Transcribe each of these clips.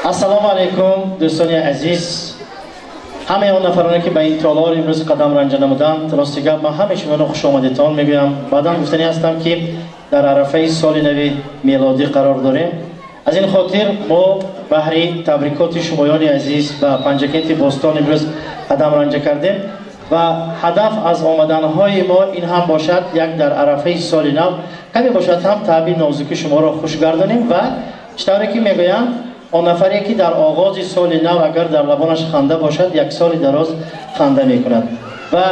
Ассалому алайкум, дӯстони азиз. Ҳамаи он нафароне ки ба ин толор имрӯз қадам ранҷа намуданд, рости гап, ман ҳамаи шуморо хушомадитон мегӯям. Баъдан гуфтанӣ ҳастам, ки дар арафаи соли нави мелодӣ қарор дорем. Аз ин хотир мо баҳри табрикоти шумоёни азиз ба Панҷакенти бостон имрӯз қадам ранҷа кардем ва ҳадаф аз омаданҳои мо ин ҳам бошад, як дар арафаи соли нав каме бошад ҳам таъби нозуки шуморо хуш гардонем. Ва чӣ тавре ки мегӯянд, он нафаре ки дар оғози соли нав агар дар лабонаш ханда бошад, як соли дароз ханда мекунад. Ва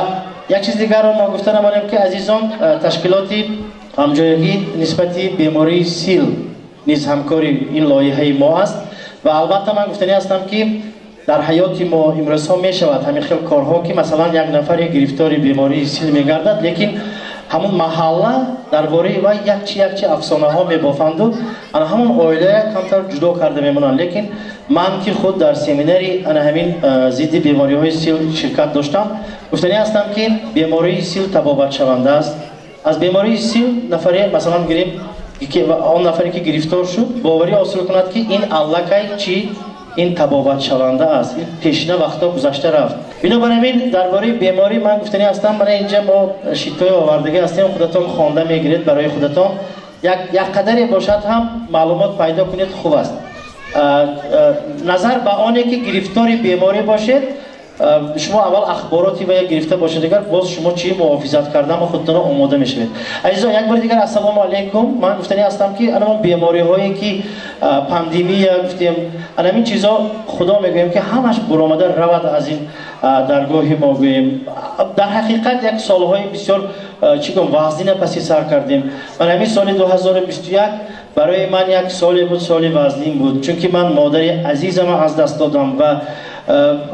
як чиз дигарро мо гуфта намонем, ки азизон, ташкилоти ҳамҷоягӣ нисбати бемории сил низ ҳамкори ин лоиҳаи мо аст. Ва албатта ман гуфтанӣ ҳастам, ки дар ҳаёти мо имрӯзҳо мешавад ҳамин хел корҳо, ки масалан як нафаре гирифтори бемории сил мегардад, лекин ҳамун маҳалла дар бораи вай якчи якчи афсонаҳо мебофанду ана ҳамон оилая камтар ҷудо карда мемонанд. Лекин ман ки худ дар семинари ана ҳамин зидди бемориҳои сил ширкат доштам, гуфтанӣ ҳастам, ки бемории сил табобатшаванда аст. Аз бемории сил нафаре, масалан гирем, он нафаре ки гирифтор шуд, боварӣ ҳосил кунад, ки ин аллакай чӣ, ин табобатшаванда аст, ин пешина вақтҳо гузашта рафт. Бинобар ҳамин дар бораи беморӣ ман гуфтанӣ ҳастам, мана инҷа мо шитои овардагӣ ҳастем, худатон хонда мегиред, барои худатон як қадаре бошад ҳам маълумот пайдо кунед, хуб аст. Назар ба оне ки гирифтори беморӣ бошед, шумо аввал ахбороти ва гирифта бошед, дигар боз шумо чӣ муҳофизат кардан худтонро омода мешавед. Азизон, як бори дигар ассалому алайкум. Ман гуфтанӣ ҳастам, ки анамон бемориҳое ки пандемия гуфтем, анамин чизо, худо мегӯем, ки ҳамаш буромада равад аз ин даргоҳи мо гӯем. Дар ҳақиқат як солҳои бисёр, чӣ гӯям, вазнина паси сар кардем. Ман ҳамин соли 2021 барои ман як соле буд, соли вазнин буд, чунки ман модари азизамро аз даст додам. Ва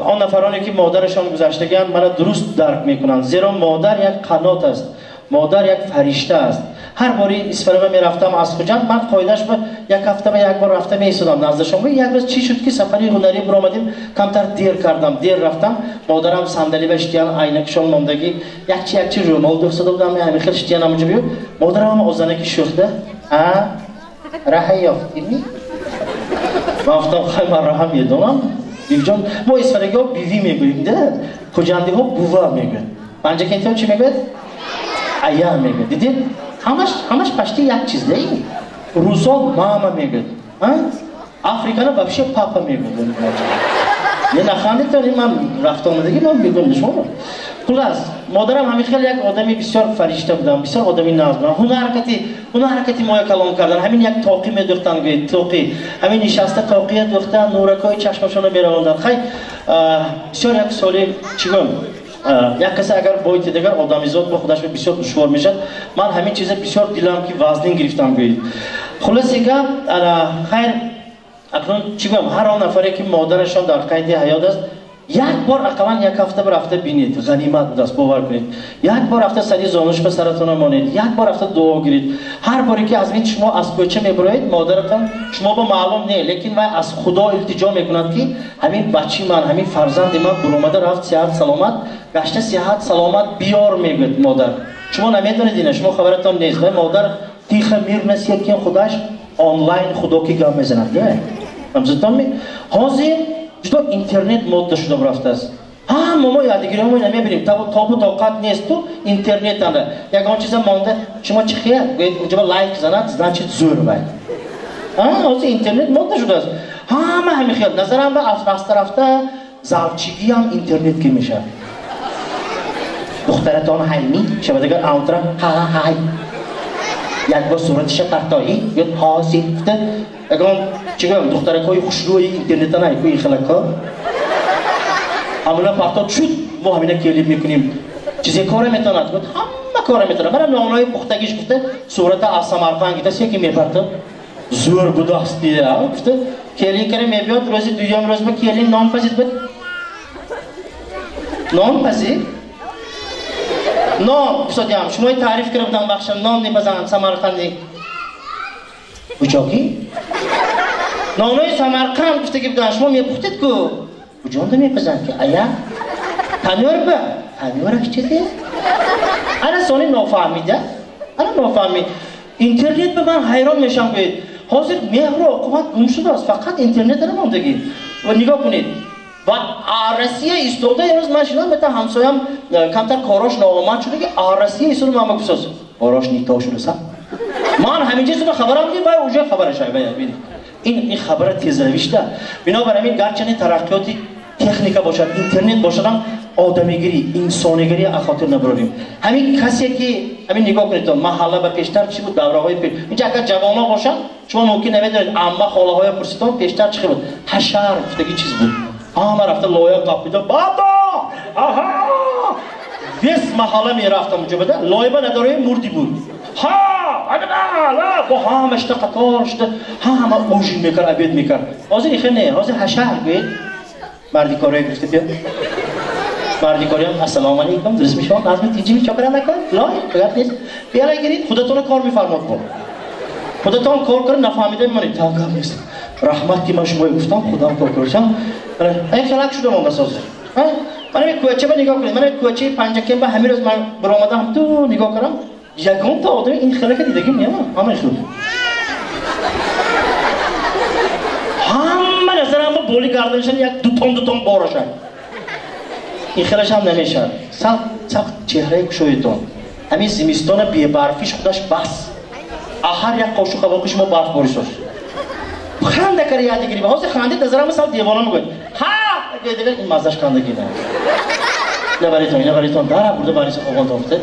он нафароне ки модарашон гузаштагианд, мана дуруст дарк мекунанд, зеро модар як қанот аст, модар як фаришта аст. Ҳар бори Исфарава мерафтам аз Хуҷанд, ман қоидаш ба як ҳафта ба як бор рафта меистодам наздашон. Як рӯз чӣ шуд, ки сафари ҳунарӣ биромадем, камтар дер кардам, дер рафтам. Модарам сандалӣ ба штиян, айнакшон мондагӣ, якчи якчи рӯмол дӯхтада будам, ҳамин хел штиян ҳамунҷо биё. Модарам озанаки шӯхда: «А, раҳа ёфтими?» Ман гуфтам: «Хай, ман раҳа медонам, бивиҷон.» Мо исфарагиҳо бивӣ мегӯем да, хуҷандиҳо бува мегӯянд, панҷакентиҳо чӣ мегӯяд? Ая мегӯяд. Дидед, ҳамаш ҳамаш почти як чиз да. Русо мама мегӯяд, африкано вообще папа мегӯяд. Не нахандед, ман рафта омадагӣ ман мегӯям шумо. Хулас, модарам ҳамин хел як одами бисёр фаришта будам, бисёр одами нағз будам. Ҳунаркати моя калон кардан, ҳамин як тоқӣ медӯхтанд, гӯед, тоқӣ, ҳамин нишаста тоқия дӯхтан, нуракҳои чашмашонро меравонданд. Хай, бисёр як соли, чӣ гӯям, як касе агар боити дигар одамизод бо худаш бисёр душвор мешавад. Ман ҳамин чиза бисёр дилам ки вазнин гирифтам, гӯед. Хулоси гап, хайр, акнун чӣ гӯям, ҳар он нафаре ки модарашон дар қайди ҳаёт аст, як бор ақаллан як ҳафта бир рафта бинед, ғанимат будааст, бовар кунед. Як бор рафта сари зонуш ба саратона монед, як бор рафта дуо гиред. Ҳар боре ки аз ин шумо аз кӯча мебуроед, модаратон шумо ба маълум не, лекин вай аз худо илтиҷо мекунад, ки ҳамин бачи ман, ҳамин фарзанди ман буромада рафт, сиҳат саломат гашта, сиҳат саломат биёр, мегӯяд модар. Шумо намедонед ина, шумо хабаратон нест. Вай модар тихо, мирно секин худаш онлайн худо ки гап мезанад. Ҳозир ҷудо интернет модда шуда рафтааст, ҳама мо якдигариҳомо намебинем, тобу тоқат несту интернет анда ягон чиза монда, шумо чӣ хел гӯед, унҷа лайк занад, значит зӯр вай. Ҳозир интернет модда шудааст, ҳама ҳамин хел. Назарам ба рафта рафта завчигиам интернет ки мешавад. Духтаратон ҳайми шава, дигар аунтра ҳа ҳай, як бор суратиша партоӣ, гӯяд ҳозир гуфта, ягон чӣ гӯям, духтаракҳои хушрӯи интернета най ку, ин хелако ҳамуна партод шуд, мо ҳамина келиб мекунем, чизе кора метавонад, гуфт ҳама кора метавонад, мана нонои пухтагиш гуфта, сурата аз Самарқанд гита секи мепартод, зӯр будааст гуфта, келин кара мебиёд. Рӯзи дуюм рӯз ба келин нон пазид, буд нон пазид, нон пусодиам, шумои таъриф карда будам, бахшам, нон мепазанд самарқандӣ куҷоки, нонои Самарқанд гуфтаги буданд, шумо мепухтед ку. Куҷонда мепазанд ки ая? Танёр ба? Танёраш чизе? Ана сони нофаҳмида? Ана нофаҳмид. Интернет ба ман ҳайрон мешавам гӯед. Ҳозир меҳру оқибат гум шудааст, фақат интернет намондагӣ. Ва нигоҳ кунед. Ва Россия истода имрӯз ман шинам, мета ҳамсоям камтар корош ноомад шуда ки Россия истода ман гуфтас. Корош нито шудаса. Ман ҳаминҷа истода хабарам ди ва уже хабараш ай бинед. Ин хабара тезравишта. Бинобар ҳамин гарчанде тараққиёти техника бошад, интернет бошад ҳам одамигирӣ, инсонигирӣ аз хотир набарорем. Ҳамин касе ки ҳамин нигоҳ кунед, маҳалла ба пештар чӣ буд, давраҳои пеш. Инҷа агар ҷавонҳо бошанд, шумо мумкин намедонед, амма холаҳоя пурсидон пештар чӣ буд? Ҳашар гуфтаги чиз буд. Ҳама рафта лоя қапида, баба! Аҳа! Вес маҳалла мерафтам унҷо бада, лоиба надораи мурди буд. Ҳа! Ана! Бо ҳама шуда қатор шуда, ҳама ужин мекард, обед мекард. Ҳозир ихе не, ҳозир ҳашар гӯед. Мардикорое гуфта биё. Мардикориям ассалому алайкум, дуруст мешавад, назми тинҷи чокара накун, лой, гап нест. Биёла гирид, худатонро кор мефармод бо. Худатон кор кунед, нафаҳмида мемонед. Та гап нест. Раҳмат ки ман шуморо гуфтам, худам кор кардам. Ай хелак шуда мондааст ҳозир. Ман ҳамин кӯчаба нигоҳ кунед, ман ҳамин кӯчаи Панҷакент ба ҳамин рӯз ман баромадам, ту нигоҳ кардам, ягонта одами ин хелака дидагим нема, ҳамаи худ. Ҳама назарам ба боли гарданашон як дутон борошад. Ин хелаш ҳам намешавад. Сал сал чеҳраи кушоитон. Ҳамин зимистона бебарфиш худаш бас. А ҳар як қошуқ қабоқи шумо барф борисоз. Ханда кара яди гириба. Ҳозир хандид назарам сал девона мегӯяд. Ҳа! Дигар ин маззаш хандагӣ на. Ина баритон дара бурда бариса хобон тофта.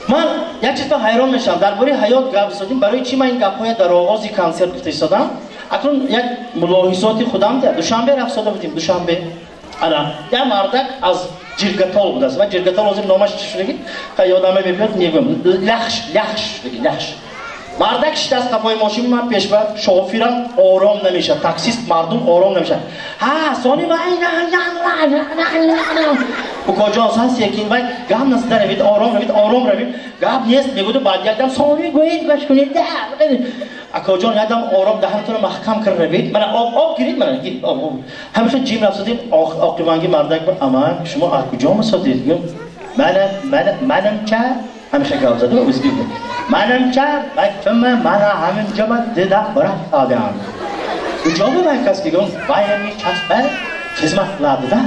Ман як чиз ба ҳайрон мешавам. Дар бораи ҳаёт гап задем. Барои чӣ ман ин гапҳоя дар оғози консерт гуфта истодам? Акнун як мулоҳизоти худам да. Душанбе рафтода будем, Душанбе. Ана, як мардак аз Ҷиргатол будааст. Ва Ҷиргатол ҳозир номаш чӣ шудагӣ? Ха ёдам мебиёд, мегӯям. Лахш, лахш шудагӣ, лахш. Мардак шидаст қафои мошин, ман пешба, шофирам ором намешавад, таксист мардум ором намешавад. Ҳа, сони вай укоҷон сан секин вай гап назда равид, ором равид, ором равид. Гап нест, мегӯяд баъд якдам сони гӯед, гӯш кунед. Акоҷон якдам ором даҳанатонро маҳкам кар равид. Мана об, об гирид, мана гирид, об, об. Ҳамеша ҷим рафтодем, оқибанги мардак ба амак, шумо аз куҷо масодед? Мана, мана, манамча ҳамеша гап зада ӯзбек. Манамча бачама мана ҳаминҷо ба дида рафтодам. Куҷо ба вай кас мегӯям, вай ҳамин часба хизмат қиладида.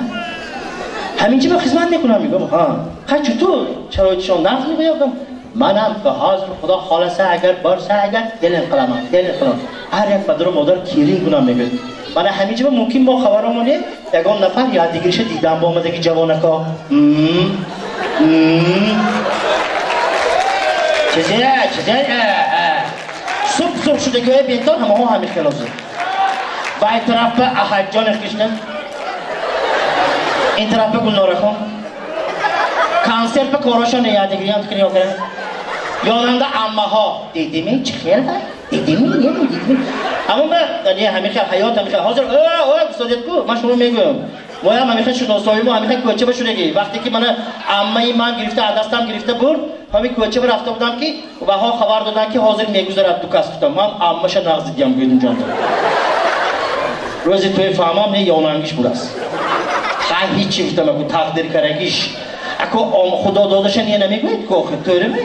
Ҳаминҷо ба хизмат мекунам, мегӯям, ҳа. Ха чутур шароитшон нағз мегӯям. Манам ҳозир худо холаса агар борса агар келин qilaman, келин qilaman. Ҳар як падару модар келин кунам мегӯяд. Мана ҳаминҷо ба мумкин мо хабаромон не, ягон нафар яддигириша дидан ба омадаги ҷавонако. Чизе, чизе, суб суб шудагиҳои бентон ҳамаҳо ҳамин хел ҳозир. Вай тараф ба Аҳадҷони Кришна, ин тараф ба Гулнорахон. Консерт ба корошон яддигириям тикни ёкара. Ёнанда аммаҳо дидими чӣ хел вай? Дидими, не дидими. Ҳамон ба не ҳамин хел ҳаёт ҳамин хел. Ҳозир густодед ку, ман шумо мегӯям. Моям ҳамин хел шиносои мо ҳамин хел кӯча ба шудагӣ. Вақте ки мана аммаи ман гирифта аз дастам гирифта бурд, ҳамин кӯча ба рафта будам ки ваҳо хабар доданд ки ҳозир мегузарад ду кас гуфтам. Ман аммаша нағз дидям гӯедум ҷонда. Рӯзи тӯи фаҳмам не ёнангиш будааст. Ха ҳичи гуфтам аку тақдир карагиш. Аку худо додаша не намегӯед ку охир тӯриме?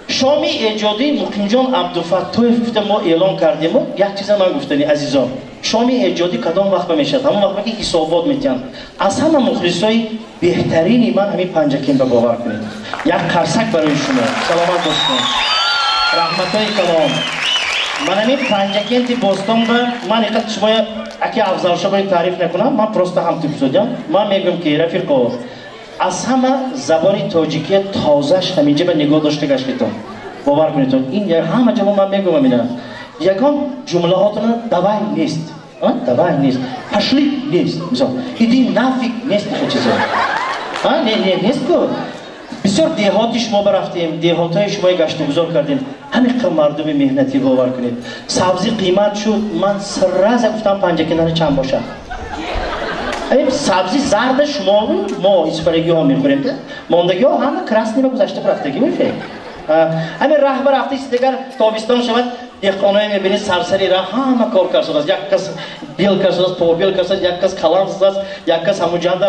Шоми эҷодии Муқимҷон Абдуфаттоев гуфта мо эълон кардему. Як чиза ман гуфтани азизон. Шоми эҷодӣ кадом вақт ба мешавад? Ҳамон вақт ки ҳисобот метиҳанд. Аз ҳама мухлисои беҳтарини ман ҳамин Панҷакент ба бовар кунед. Як қарсак барои шумо. Саломат бошед. Раҳматҳои калом. Ман ҳамин Панҷакенти бостон ба ман иқад шумоя аки Афзалшо бояд таъриф накунам, ман просто ҳам типсодям. Ман мегӯям ки рафиқо, аз ҳама забони тоҷикия тозаш ҳаминҷа ба нигоҳ дошта гаштетон. Бовар кунедтон. Ин ҳама ҷо ман мегӯям ина. Ягон ҷумлаҳотона давай нест. Давай нест. Пошли нест. Мисол, иди нафиг нест ин чизо. Не, не, нест ку. Бисёр деҳоти шумо барафтем, деҳотҳои шумои гаштугузор кардем. Ҳамин қадр мардуми меҳнатӣ бовар кунед. Сабзӣ қимат шуд, ман сразу гуфтам Панҷакентана чанд бошад. Сабзи зарда шумо мо исфарагиҳо мехӯрем, мондагиҳо ҳама красныйро гузашта рафтагӣ мефе. Ҳамин раҳ ба рафта дигар тобистон шавад, Деҳқоное мебинед сарсари раҳ ҳама кор карсудааст. Як кас бел карсудааст, побел карсудааст, як кас калам задааст, як кас ҳамуҷанда,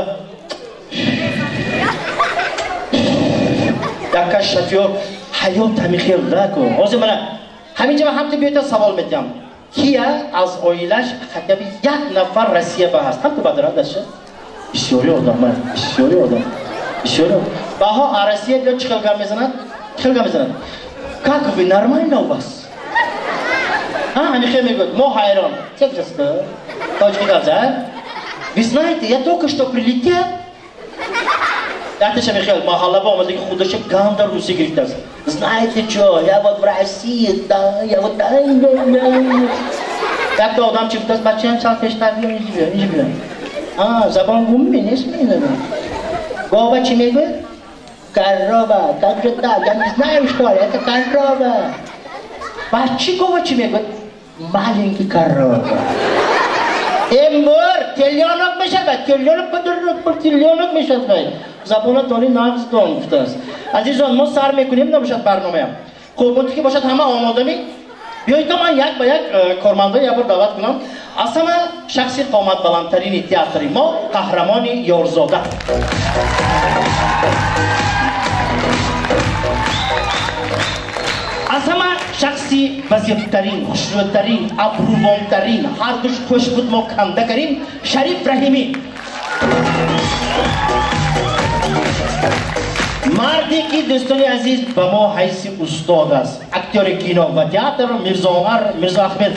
як кас шофёр. Ҳаёт ҳами хел даку. Ҳозир мана ҳаминҷа ман ҳамту биёта савол медиҳам. Кия аз оилаш хотя бы як нафар Россия ба ҳаст? Ҳамту бадарад даша? Бисёри одам, ман бисёри одам. Бисёри. Баҳо а Россия биёд чӣ хел гап мезанад? Чӣ хел гап мезанад? Как вы, нормально у вас? Ҳами хел мегӯяд. Мо ҳайрон. Чек жаста? Тоҷики гап зад? Вы знаете, я только что прилетел. Якташа мехел маҳалла ба омадаги худаша ганда русӣ гирифтааст. Знаете чё, я вот в России, да, я вот да. Якта одам чӣ гуфтааст? Бачаам сал пештар биё, инҷи биё, инҷи биё. А, забон гум нест мезанам. Гова чӣ мегӯяд? Корова, как же так? Я не знаю, что ли, это корова. Бачи гова чӣ мегӯяд? Маленький корова. Эмбор, телёнок мешавад, телёнок, телёнок мешавад. Забона дони нағз дон гуфтааст. Азизон, мо сар мекунем, набошад барномаям. Хуб, мунтаки бошад ҳама омодами? Биёед то ман як ба як кормандои як бор даъват кунам. Аз ҳама шахси қоматбаландтарини театри мо Қаҳрамони Ёрзода. Аз ҳама шахси вазифтарин, хушрӯтарин, абрӯвонтарин, ҳардуш хуш буд мо канда карим Шариф Раҳимӣ. Марде ки дӯстони азиз ба мо ҳайси устод аст, актёри кино ва театр Мирзо Омар Мирзо Аҳмед.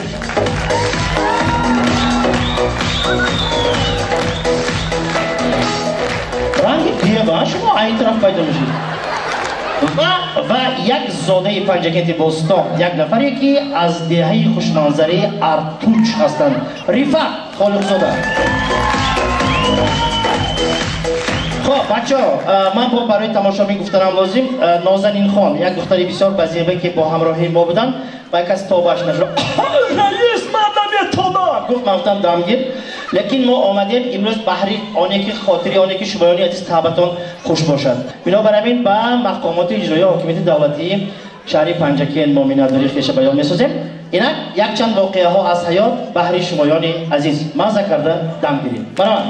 Ранги дева шумо айн тараф пайдо мешед. Ва як зодаи Панҷакенти бостон, як нафаре ки аз деҳаи хушманзараи Артуч ҳастанд, Рифат Холиқзода. Хоб, бачаҳо, ман бо барои тамошобин гуфтанам лозим, Нозанинхон, як духтари бисёр базебе ки бо ҳамроҳии мо буданд, ва як кас тобаш нашуд. Раис, ман наметонам! Гуфт, ман гуфтам дамгир. Лекин мо омадем имрӯз баҳри оне ки хотири оне ки шумоёни азиз таъбатон хуш бошад. Бинобар ҳамин ба мақомоти иҷроии ҳокимияти давлатии шаҳри Панҷакент мо миннатдории хеша баён месозем. Инак якчанд воқеаҳо аз ҳаёт баҳри шумоёни азиз мазза карда дам гирем. Баромад.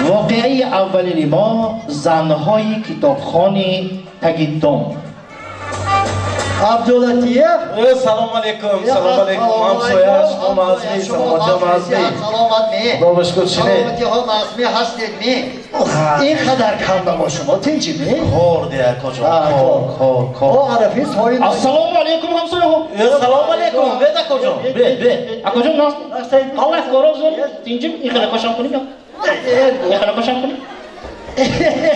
Воқеаи аввалини мо занҳои китобхони тагиддом. Абдулатиев. Салом алейкум, салом алейкум, ҳамсоя, шумо назми, саломатиҳо назми. Саломат ме. Худо шукр, чине? Саломатиҳо назми ҳастед ме. Ин қадар кам ба шумо тинҷи ме? Кор де, акоҷон, кор, кор, кор. О, арафи сои. Ассалому алейкум, ҳамсояҳо. Салом алейкум, бед акоҷон, бе, бе. Акоҷон, назми. Аллоҳ коров зор, тинҷим, ин қадар кошам кунем ё? Ин қадар кошам кунем?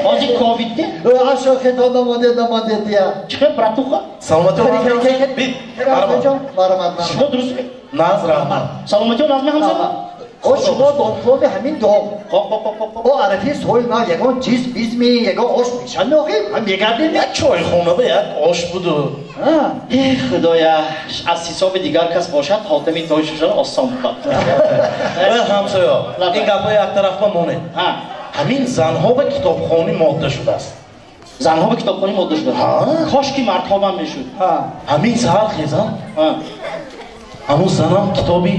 Ҳозир ковид де? Ашо хито намонде, намонде дия. Чӣ хел, братуха? Саломатиҳо назми. Бит. Баромад. Шумо дурустми? Наз раҳмат. Саломатиҳо назми ҳамсоя? О, шумо донкоми ҳамин дом. Хоп, хоп, хоп, хоп. О, арафи сои ма ягон чиз бизми, ягон ош мешан нохим, ҳам мегардем. Як чойхона ба як ош буду. Э, худоя, аз ҳисоби дигар кас бошад, ҳотами тоҷ шудан осон буд. Э, ҳамсоя, ин гапҳои яктарафа монед. Ҳамин занҳо ба китобхонӣ модда шудааст. Занҳо ба китобхонӣ модда шудааст? Кош ки мардҳо бам мешуд. Ҳамин саҳар хезам, ҳамун занам китоби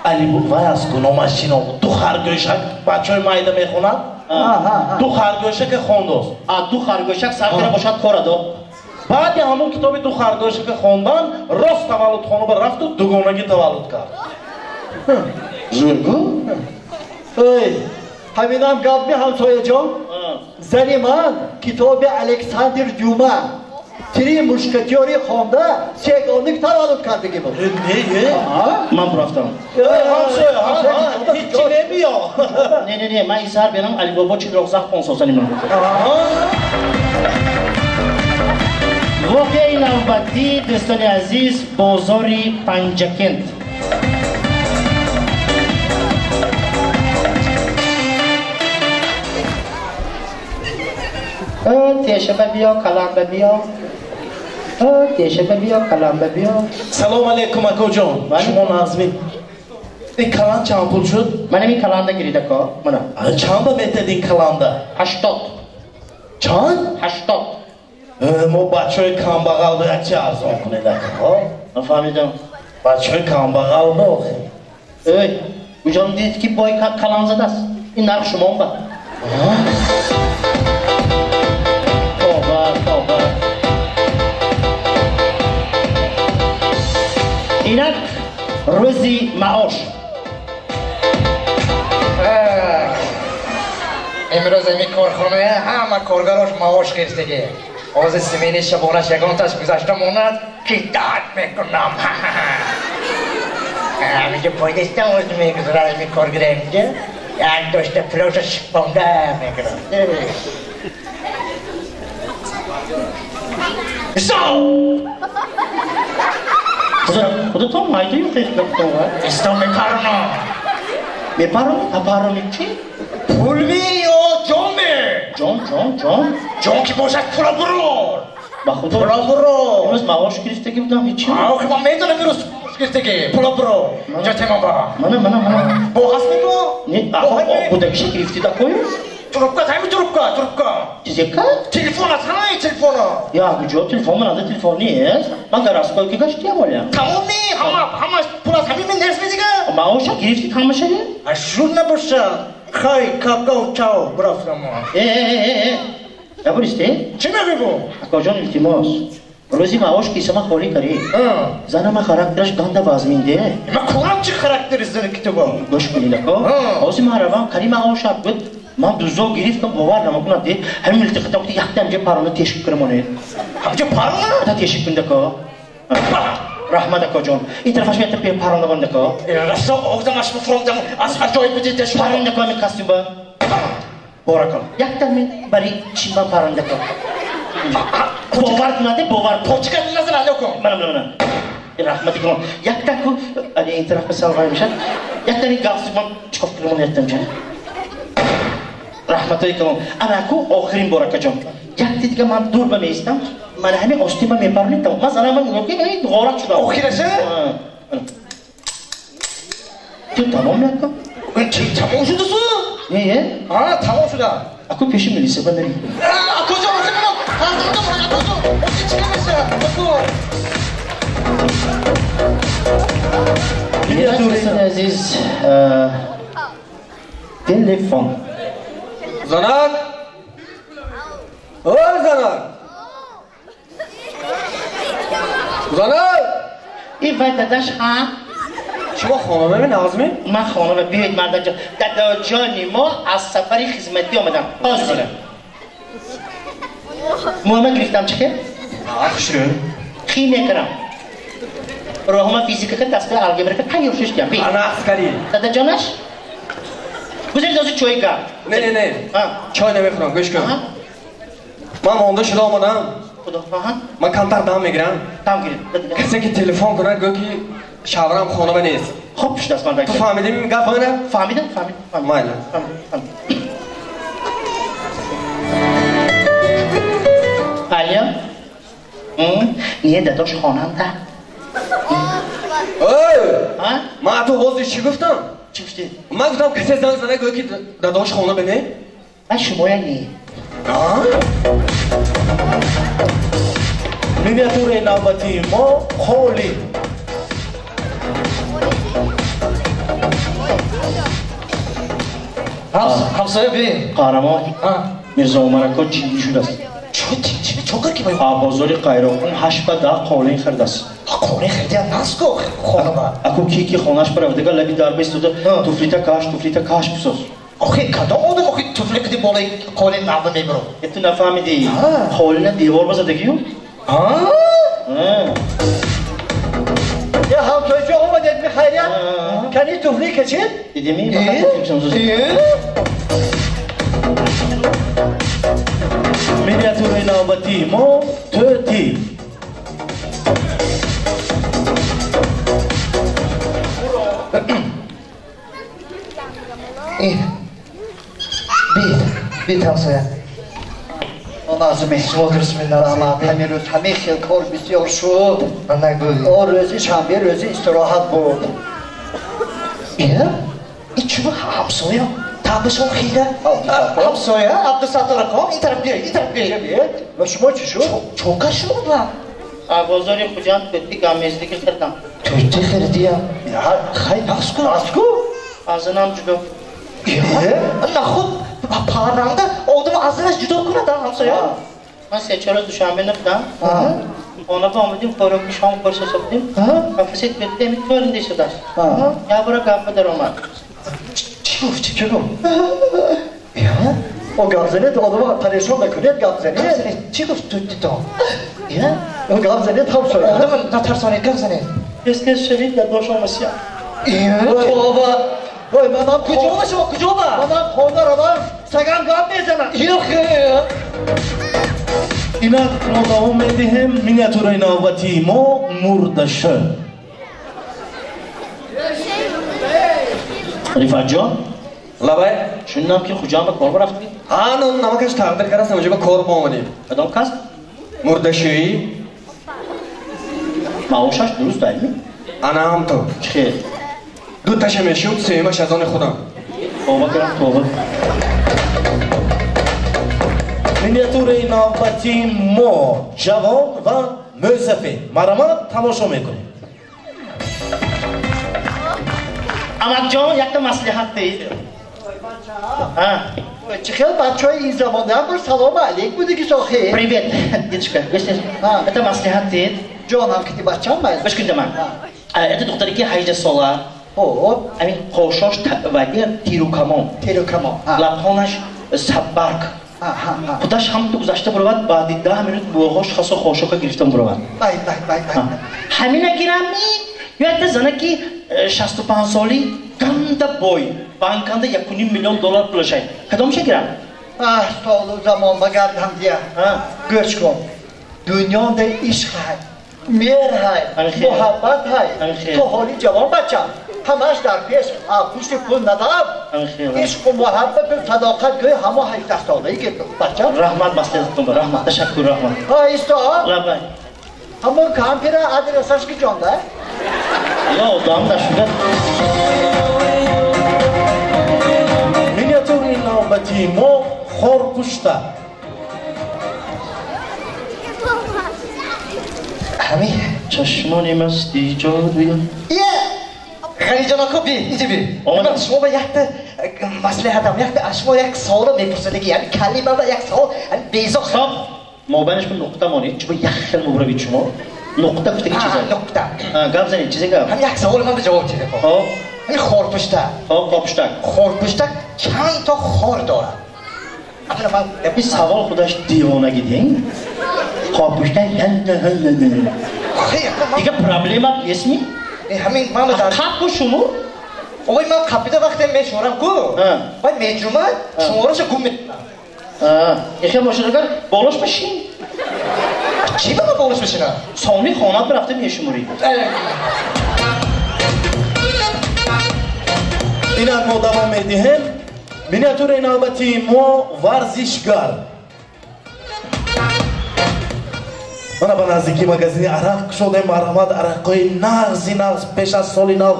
Али вай аз гуномаш чӣ ном буд? Ду харгӯшак бачаҳои майда мехонад. Ду харгӯшака хондост. А, ду харгӯшак сар кара бошад кора до. Баъди ҳамун китоби ду харгӯшака хондан, рост таваллудхона ба рафту дугонагӣ таваллуд кард. Зӯргу? Эй, ҳаминам гап ми ҳамсояҷон? Зани ман китоби Александр Дюма Три мушкетёри хонда сегоник таваллуд кардагӣ буд. Не, не. Ман рафтам. Ҳамсоя, ҳеҷ немиё. Не, не, не, ман изҳар берам Алибобо чил роғзах понсосани ман. Воқеаи навбатӣ, дӯстони азиз, бозори Панҷакент. Тешаба биё, каламба биё. Тешаба биё, каламба биё. Салом алейкум, акоҷон. Шумо назми. Ин каланд чанд пул шуд? Мана ин каланда гирид ако. Мана. Чанд ба метед ин каланда? 80. Чанд? 80. Мо бачаҳои камбағал ба як чи арзон кунед ако. Ман фаҳмидам. Бачаҳои камбағал ба охир. Эй, куҷо дидед ки бой каланд задааст? Ин нарх шумон ба. Тоба, тоба. Инак рӯзи маош. Имрӯз ами корхонаи ҳама коргарош маош гирифтагӣ. Ҳозир симени шабонаш ягонташ гузашта монад, ки дард мекунам. Ҳаминҷо пойдестам оз мегузарад ами коргара инҷа. Як дошта пулоша шипонда мекунам. Худатон майдаю хехгафтон ва? Исто мепаронам. Мепаронӣ? Апаронӣ чӣ? Пулми ё ҷонме? Ҷон, ҷон, ҷон. Ҷон ки бошад пула бурор. Ба худо. Пула бурор. Имрӯз маош гирифтагӣ будам ҳечи. Охи ман медонам имрӯз маош гирифтагӣ. Пула бурор. Инҷо темам ба. Мана, мана, мана. Бо ҳастми бо? Не, будагиша гирифтид акою? Трубка, ҳами трубка, трубка. Чизека? Телефон аст, ҳамаи телефона. Я, куҷо телефон? Манада телефон нест. Ман городской ки гаштиям оля. Тамоми, ҳама, ҳама пул аз ҳами мен нест медига? Маоша гирифтид ҳамаша? Ашур набоша. Хай, какао, чао, бурафтам. Э, э, э, э. Набуристе? Чӣ мегӯй бо? Акоҷон, илтимос. Рӯзи маош кисама холӣ карӣ. Занама характераш ганда вазминде. Ма корам чӣ характери зани китоба? Гӯш кунед, ако. Ҳозир ман равам, кари маошат буд. Ман дузо гирифтам, бовар намекунам, де. Ҳамин милтиқатам ки якта ҳамҷа парона тешик кунам. Ҳамҷа парона? Та тешик кун, ако. Раҳмат, акоҷон. Ин тарафаш мета парона банд, ако. Расо оғзам аш муфрондам, аз аҷоиб буди теш. Паронда ко ами костюмба. Боракалло. Якта мен бари чимба паронда ко. Бовар кунад, бовар. Почика назар алё кун. Мана, мана, мана. Раҳмати калон. Якта ку, ани ин тараф сал вай мешад. Якта ни галстук ман чикоф кунам яктам ҷа. Раҳматои калон. Ана ку охирин бор, акаҷон. Якти дига ман дур ба меистам. Ман ҳамин остима мепаронидам. Ман занам мегӯям ки ин ғорат шуда. Охираша? Ту тамом яко? Чи тамом шуда су? Не, А, тамом шуда. Аку пеши милиса ба нари. Акоҷон, охир ман ҳазрдам, акоҷон. Охир чӣ мешавад? Ако. Дӯстони азиз, телефон. Занак! Ой, занак! Занак! Ин вай дадаш, ҳа? Шумо хонаме Назми? Ман хонаме, биёед мардаҷон. Дадаҷони мо аз сафари хизматӣ омадам. Ҳозир. Муҳаммад гирифтам чӣ хел? Хушрӯ. Хи мекунам. Роҳума физика ка дастгоҳи алгебра ка тайёр шуштям. Би. Ана аскари. Дадаҷонаш? Гузаред ҳозир чой гап. Не, не, не. Чой намехӯрам, гӯш кун. Ман монда шуда омадам. Худо, аҳа. Ман камтар дам мегирам. Дам гиред. Касе ки телефон кунад, гӯ ки шаврам хонама нест. Хоб шудааст ман. Ту фаҳмидӣ гап мана? Фаҳмидам, фаҳмидам. Майли. Алё? Не, дадош хонанда. Ой! Ман ту ҳозир чӣ гуфтам? Чӣ гуфтӣ? Ман гуфтам касе занг зана гӯ ки дадош хона бе не? Ман шумоя не. Миниатюраи навбатии мо қолин. Ҳамсоя бин. Қаҳрамон. Мирзо Умарако ҷиддӣ шудааст. Чо кар ки бай? Бозори Қайроқум 8 ба 10 қолин хирдааст. Қолин хирдия наско хонама. Аку ки ки хонаш баравдага лаби дарба истода туфлита каш, туфлита каш бисоз. Охи кадом одам охи туфли киди болои қолин навба мебурад? Э, ту нафаҳмидӣ. Қолина девор ба задагию? Я ҳамсояҷо омадед ми хайрият? Кани туфли кашид? Дидеми? Миниатюраи навбатии мо тӯтӣ. Бит, бит ҳамсоя. Назми, шумо дуруст меназми. Ҳамин рӯз ҳамин хел кор бисёр шуд. Нагӯй. О рӯзи шанбе рӯзи истироҳат буд. Ин чума ҳамсоя? Табишон хида. Ҳамсоя, Абдусаттор ака, ин тараф биёед, ин тараф биёед. Ва шумо чӣ шуд? Чокар шумо ба? Бозори Хуҷанд тӯти гамездиги хирдам. Тӯти хирдия? Хай, наску. Наску? Азинам ҷудо. Нахуд парранда одам азинаш ҷудо кунад, ҳамсоя? Ман се-чор рӯз Душанбе набудам. Хона ба омадим, хӯроки шом хӯрса будем. Қафасет бетте ами тӯринде шудааст. Я бора гапа даромад. Чӣ гуфт? Чӣ гуфт? О, гап занед, одама парешон накунед, гап занед. Чӣ гуфт тӯтито? О, гап занед, ҳамсоя. Одама натарсонед, гап занед. Тез-тез шавед, дадош омасия. Тоба! Ой, манам куҷо ба шумо, куҷо ба? Манам хона равам, сагам гап мезанад. Ёхе! Инак мо давом медиҳем миниатюраи навбатии мо мурдаша. Рифатҷон? Лабай? Шунидам ки Хуҷанд ба кор рафтӣ? Ҳа, намакаш тақдир кардааст, ҳамаҷо ба кор омадем. Кадом касб? Мурдашӯӣ. Маошаш дуруст айлми? Ана ҳам то. Чӣ хел? Дуташа мешуд, сеюмаш аз они худам. Тоба кардам, тоба. Миниатюраи навбатии мо ҷавон ва мӯйсафед. Марҳамат, тамошо мекунем. Амакҷон, якта маслиҳат диҳед. Чӣ хел бачаҳои ин замона бир салому алейк будиги сохи. Привет, дедушка. Это маслиҳат диҳед. Ҷонам кити бачам майли. Гӯш кунед ман. Это духтаре ки 18 сола. Хоб. Ҳамин қошош вадия тирукамон. Тирукамон. Лабхонаш саббарг. Худаш ҳам ту гузашта буравад, баъди 10 минут буоҳош хасо хошока гирифтан буравад. Бай, бай, бай, бай. Ҳамина гирами ё якта зана ки 65 соли ганда бой, банканда 1,5 миллион доллар пулашай. Кадомша гирам? Аҳ, солу замон багардам дия. Гӯш кун. Дунёнда ишқ ҳай, меҳр ҳай, муҳаббат ҳай. То ҳоли ҷавон бачам. Ҳамаш дар пеш, пушти пул надам. Ишқу муҳаббату садоқат гӯй ҳамо 18 солаи гирд бачам. Раҳмат маслиҳататон ба, раҳмат, ташаккур, раҳмат. Ҳа, исто. Лабай. Ҳамон кампира адресаш ки ҷонда? Ё, одам нашуда. Миниатюраи навбатии мо хорпушта. Ҳамин. Чашмони масти ҷодуя. Ғаниҷон ака, би, инҷа би. Ман шумо ба якта маслиҳатам, якта аз шумо як саволо мепурсадаги, яъне калима ба як савол, яъне безор. Стоп! Мобайнаш бо нуқта монед, чун як хел мубравид шумо. Нуқта гуфтаги чизе? Нуқта. Гап занед, чизе гап? Ҳам як савол ман ба ҷавоб диҳед. Хоб. Ҳамин хорпуштак. Хоб, хорпуштак. Хорпуштак чанд то хор дорад? Аввала ман ин савол худаш девонаги дин. Хорпуштак дига проблема нестми? Ҳамин ман дар қапу шумо? Ой, ман қапида вақте мешуморам ку. Вай меҷумад, шумораша гум мекунам. Ихе бошад агар болош бишин. Чӣ ба ман болош бишинам? Сони хонат рафта мешуморӣ. Инак мо давом медиҳем. Миниатюраи навбатии мо варзишгар. Мана ба наздикии магазини арақ кушодем. Марҳамат, арақҳои нағзи нағз пеш аз соли нав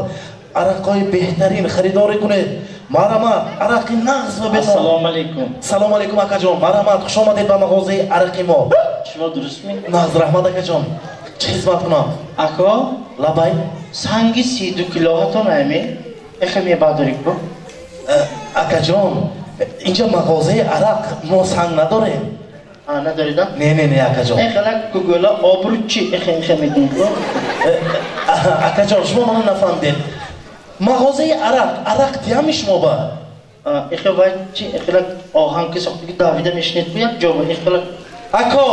арақҳои беҳтарин харидорӣ кунед. Марҳамат, арақи нағз ва бетон. Ассалому алайкум. Салому алайкум, акаҷон. Марҳамат, хуш омадед ба мағозаи арақи мо. Шумо дурустми? Нағз, раҳмат, акаҷон. Чӣ хизмат кунам? Ако? Лабай. Санги 32 килоҳатон ами? Эхе мебардорӣ ку? Акаҷон, инҷа мағозаи арақ, мо санг надорем. Надоред, а? Не, не, не, акаҷон. Эхела кугӯла обрӯ чӣ эхе эхе мекунед? Акаҷон, шумо мана нафаҳмидед. Мағозаи арақ, арақ диҳами шумо ба? Эхе вай чи эхела оҳанги сохтаги давида мешинед ку як ҷо эхела. Ако,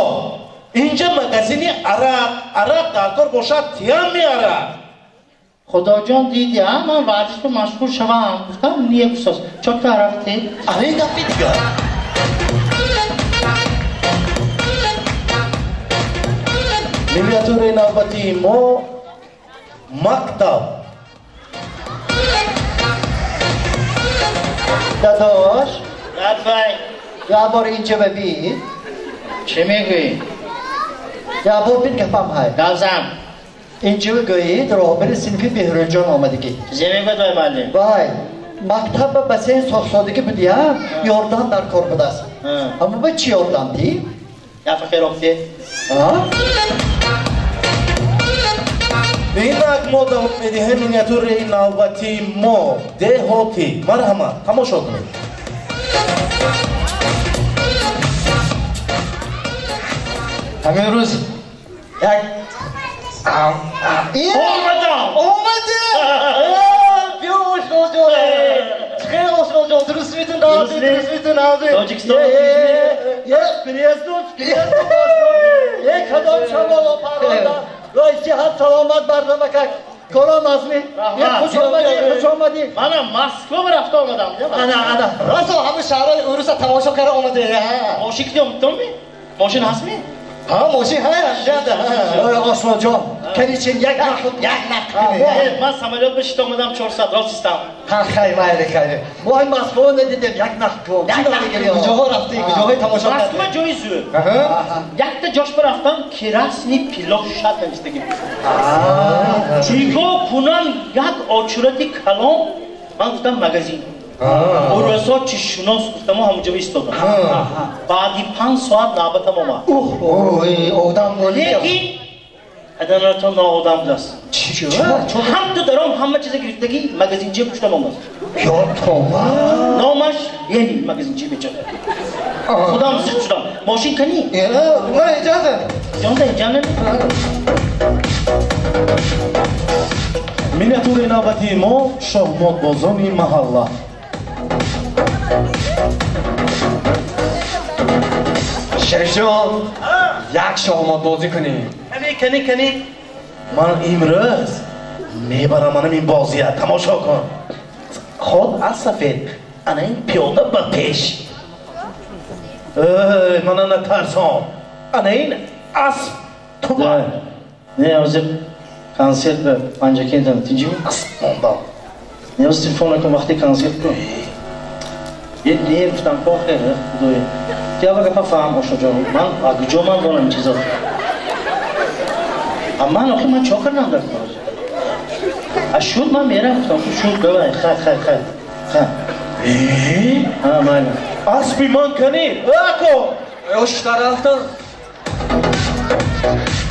инҷа магазини арақ, арақ дар кор бошад диҳами арақ. Худоҷон диди, а ман варзиш ба машғул шавам. Гуфтам, не гусос. Чорта арақ дид? Ана ин гапи дигар. Миниатюраи навбатии мо мактаб. Дадош? Лабай. Як бор инҷа бибин. Чӣ мегӯӣ? Як бор бин гапам ҳай. Гап зан. Инҷо гӯед роҳбари синфи Беҳрӯзҷон омадагӣ. Зе мегӯяд вай муаллим? Вай, мактаб ба бассейн сохтсодагӣ будиям, ёрдам дар кор будааст. Аммо ба чӣ ёрдам дӣ? Яфа херофте. Инак мо давом медиҳем миниатюраи навбатии мо деҳотӣ. Марҳамат, тамошо кунед. Ҳамин рӯз як омадам! Омадӣ! Биё Ошноҷон! Хеле Ошноҷон, дуруст метун, дуруст метун, ҳозир. Тоҷикистон. Е, приездут, приездут, Ошно. Е, кадом шамоло парванда. Вай, сиҳат саломат барнома как. Корон азми. Е, хуш омадӣ, хуш омадӣ. Мана Москва рафта омадам. Ана, ана. Расо ҳамин шаҳрҳои уруса тамошо карда омадӣ. Мошин ки омадтонми? Мошин ҳастми? Ҳа, мошин ҳа, ҷанда. Ошноҷон, каничин як нақл, як нақл. Ман самолёт ба шита омадам 4 соат рост истам. Ҳа, хай, майли, хайр. Мо ин Москва надидем, як нақл кун. Як нақл. Куҷоҳо рафтӣ, куҷоҳои тамошо кардӣ? Москва ҷои зӯр. Якта ҷош ба рафтам, красный площадь навистагӣ. Нигоҳ кунам, як очурати калон, ман гуфтам магазин. Урусо чишшунос гуфтаму ҳамунҷо истодам. Баъди 5 соат навбатам омад. Одам лекин аданато ноодам будааст. Ҳамту даром ҳама чиза гирифтагӣ магазинчи пуштам омад. Ё тоба! Номаш Ленин магазинчи бечора. Худам зиқ шудам. Мошин кани? Ман иҷоза. Ҷонда иҷоза. Миниатюраи навбатии мо шоҳмотбозони маҳалла. Шарифҷон, як шоҳмотбозӣ кунем. Кани, кани, кани. Ман имрӯз мебарам манам ин бозия, тамошо кун. Ход аз сафед, ана ин пиёда ба пеш. Эй, мана натарсон. Ана ин асп туба. Не, ҳозир консерт ба Панҷакентам, тинҷими? Асп мондам. Не, ҳозир телефон накун, вақти консерт кун. Е, не, гуфтам, охе, худоё. Тя гапа фаҳм, Ошноҷон. Ман а куҷо ман донам ин чизо? А ман охи ман чо кардам дар кор? А шуд ман мерам, гуфтам, шуд, давай, хай, хай, хай. Хай. Э? Ҳа, майли. Аспи ман кани? Ако! Ошта рафтам.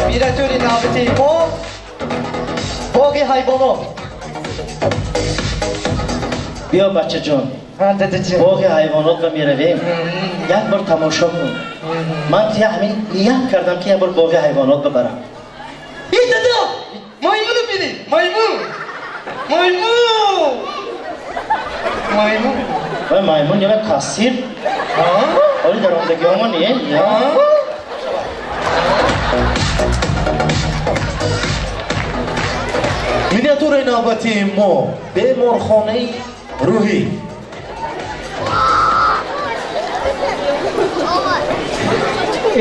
Миниатюраи навбатии мо боғи ҳайвонот. Биё, бачаҷон. Боғи ҳайвонот ба меравем. Як бор тамошо кун. Ман тия ҳамин ният кардам ки як бор боғи ҳайвонот бибарам. И дада! Маймуну бинед! Маймун! Маймун! Маймун! Вай маймун ё кассир? Ҳоли даромадагиҳомо не? Миниатюраи навбатии мо беморхонаи рӯҳӣ.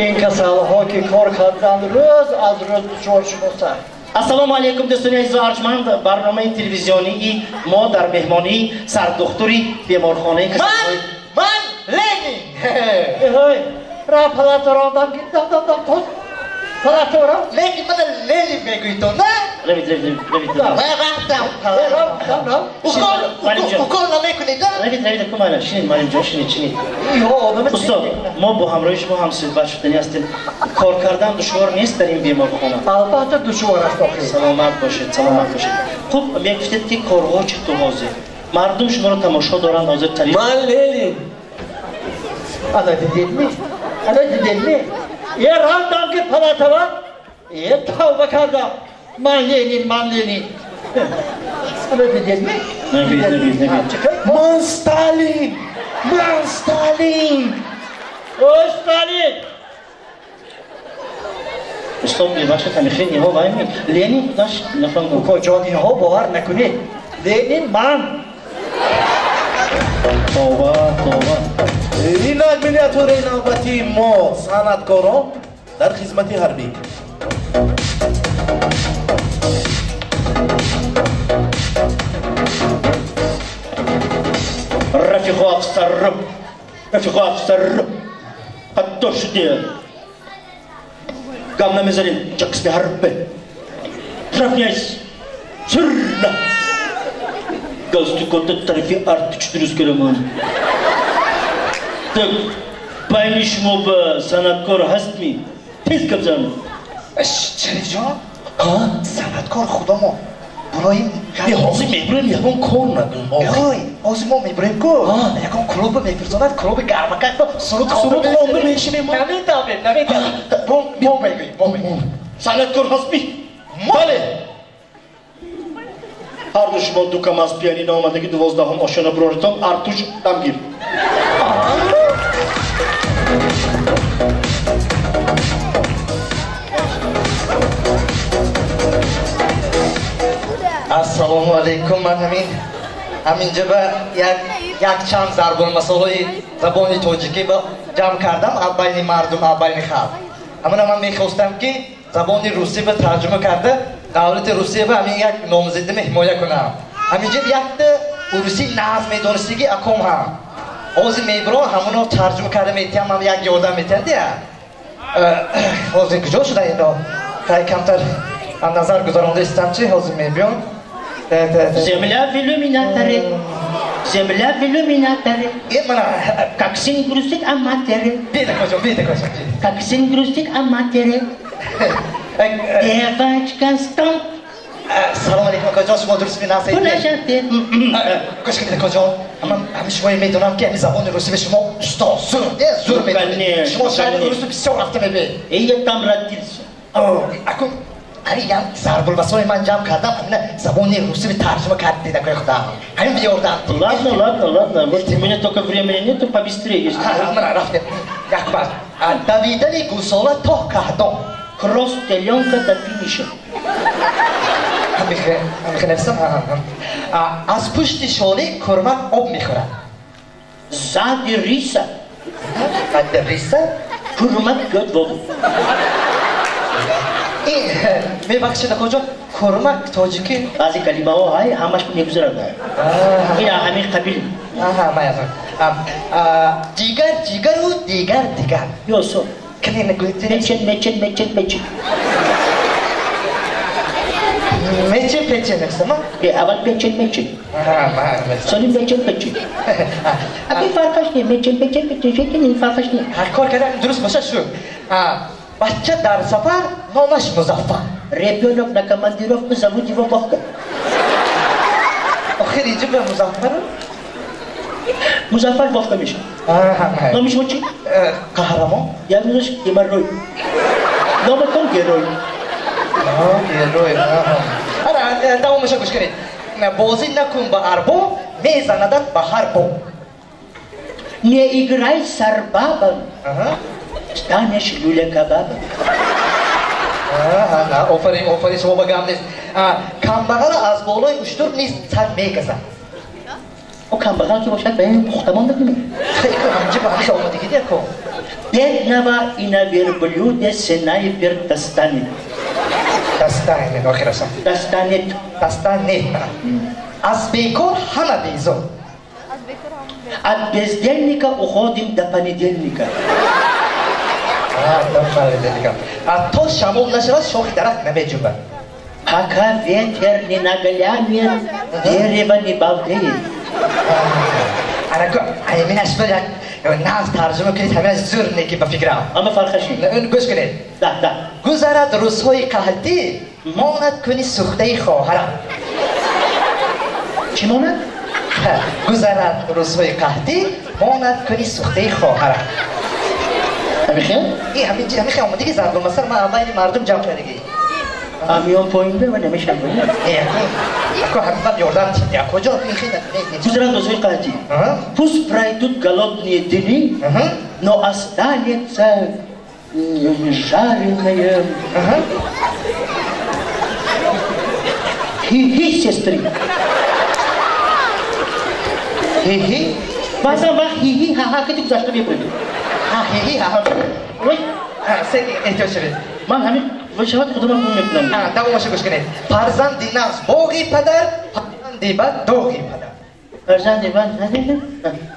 Ин касалҳо ки кор карданд рӯз аз рӯз дучор шудоса. Ассалому алайкум, дӯстони азизу арҷманд. Барномаи телевизионии мо дар меҳмонии сардухтури беморхонаи касалҳои Ман Ленин! Эй, ра палатаро дам дам дам дам тос. Палатаро. Лекин мана Ленин мегӯӣ то, на? Равид, равид, равид. Ман рафтам. Рав, рав, рав. Укол, укол намекунед, на? Равид, равид, ку майла, шинед, маълимҷон, шинед, шинед. Ё, одами Устод, мо бо ҳамроҳи шумо ҳамсӯҳбат шудани ҳастем. Кор кардан душвор нест дар ин беморхона? Албатта душвор аст охир. Саломат бошед, саломат бошед. Хуб, мегуфтед ки корҳо чӣ ту ҳозир? Мардум шуморо тамошо доранд ҳозир тариқ. Ман Ленин. Ана дидедми? Ана дидедми? Е, рафтам ки палатава. Е, тавба кардам. Ман Ленин, ман Ленин. Ана дидедми? Набид, набид, набид. Ман Сталин! Ман Сталин! Ой, Сталин! Устод, мебахшед, ҳамихел инҳо вай Ленин худаш нафаҳмидам. Укоҷон, инҳо бовар накунед. Ленин ман. Товба, товба. Инак миниатюраи навбатии мо санъаткорон дар хизмати ҳарбӣ. Рафиқу афсар, рафиқу афсар, ҳатто шуде. Гам намезанем, ҷа қисми ҳарбе. Равняйсь. Смирно. Галстукота тарафи артуч дуруст кардамон. Так, байни шумо ба санъаткор ҳастми? Тез гап зан. Шарифҷон, санъаткор худомо буроим. Ҳозир мебурем, ягон кор надорем. Ой, ҳозир мо мебурем ку, ягон клуба мефирсонад, клуби гармакак суруд хонда мешинем. Наметавонем, наметавонем. Мо мегӯем, мо мегӯем. Санъаткор ҳастми? Бале. Ҳарду шумо ду кам аз пианино омадаги 12-ум ошёна буроритон, артуш дамгир. Ассалому алайкум. Ман ҳаминҷа ба якчанд зарбулмасолҳои забони тоҷикӣ ҷамъ кардам, аввалини мардум, аввалини халқ. Ҳамина ман мехостам, ки забони русӣ ба тарҷума карда, давлати Русия ба ҳамин як номзадима ҳимоя кунам. Ҳаминҷа якта урусӣ нағз медонистиги аком ҳам. Ҳозир мебиром, ҳамуно тарҷума карда метиҳам, ҳам як ёрдам метиҳам дия. Ҳозир куҷо шуда ино? Хай камтар назар гузаронда истам, чи ҳозир мебиём. Земля в иллюминаторе, земля в иллюминаторе, как сын грустит о матери, как сын грустит о матери. Девочка, стоп. Салом алейкум, акаҷон, шумо дуруст менасед? Гӯш кунед, акаҷон, ман ҳамин шуморо медонам, ки ҳамин забони русӣ ба шумо усто, зур, зур медонед. Шумо шаҳри русу бисёр рафта мебинед. Я там родился. Акун ҳамин як зарбулмасои ман ҷамъ кардам, ҳамина забони русӣ тарҷума кардед, акои худам. Ҳамин биёрдам. Ладно, ладно, ладно. Вот у меня только времени нету, побыстрее если. Мана рафтем. Як бар. Давидани гусола то каҳдон. Кросс теленка до финиша. Ҳамихе нависам. Аз пушти шолӣ кӯрмак об мехӯрад. Сзади риса. Сзади риса? Кӯрмак пьет воду. Мебахшед, акоҷон, кӯрмак тоҷикӣ? Баъзе калимаҳо ҳай ҳамаш мегузарад. Ин ҳамин қабил. Ҷигар ҷигару дигар дигар. Ёсо. Мечен, мечен, мечен, мечен. Мечен, печен, нависама? Аввал печен, мечен. Сони мечен, печен. Аки фарқаш не, мечен, печен, печен, печен, ин фарқаш не. Кор кардан дуруст бошад шу. Бача дар сафар номаш Музаффар. Ребенок на командировку, зовут его Вовка. Охир инҷа ба Музаффар? Музаффар Вовка мешавад. Номи шумо чи? Қаҳрамон. Як рӯзаш геморрой. Номатон герой. Герой. Ана давомаша гӯш кунед. Бозӣ накун ба арбоб, мезанадат ба ҳар боб. Не играй с арбабом, станешь люля-кабабом. Офарин, офарин, шумо ба гап нест. Камбағала аз болои уштур низ сар мегазад. О, камбағал ки бошад, ба ин пухта монда кунед. Ҳаминҷа ба ҳамин омадагӣ деко. Бедного и на верблюде снайпер достанет. Достанет, охирашам. Достанет. Достанет. Аз бекор ҳама безор. От бездельника уходим до понедельника. До понедельника. То шамол нашавад, шохи дарахт намеҷунбад. Пока ветер не наглянет, дерево не балдеет. Анаку, айминаш ба як нағз тарҷума кунед, ҳаминаш зур неки ба фикрам. Ама фарқаш не. Гӯш кунед. Да, да. Гузарад рӯзҳои қаҳтӣ, монад куни сӯхтаи хоҳарам. Чӣ монад? Гузарад рӯзҳои қаҳтӣ, монад куни сӯхтаи хоҳарам. Ҳамихел? Ҳамихел омадиги зарбулмасал, ман аввали мардум ҷамъ кардагӣ. Амиён поинда ва намешавад. Ако ҳамин ёрдам куҷо? Гузарад рӯзҳои қаҳтӣ. Пусть пройдут голодные дни, но останется жареное хи-хи, сестры. Хи-хи? Баъзан вақт хи-хи ха-ха кати гузашта мебуред. Хи-хи ха-ха. Ой. Эҳтиёт шавед. Ман ҳамин шавад худамам гум мекунам. Давомаша гӯш кунед. Фарзанди нағз боғи падар, фарзанди бад доғи падар. Фарзанди бад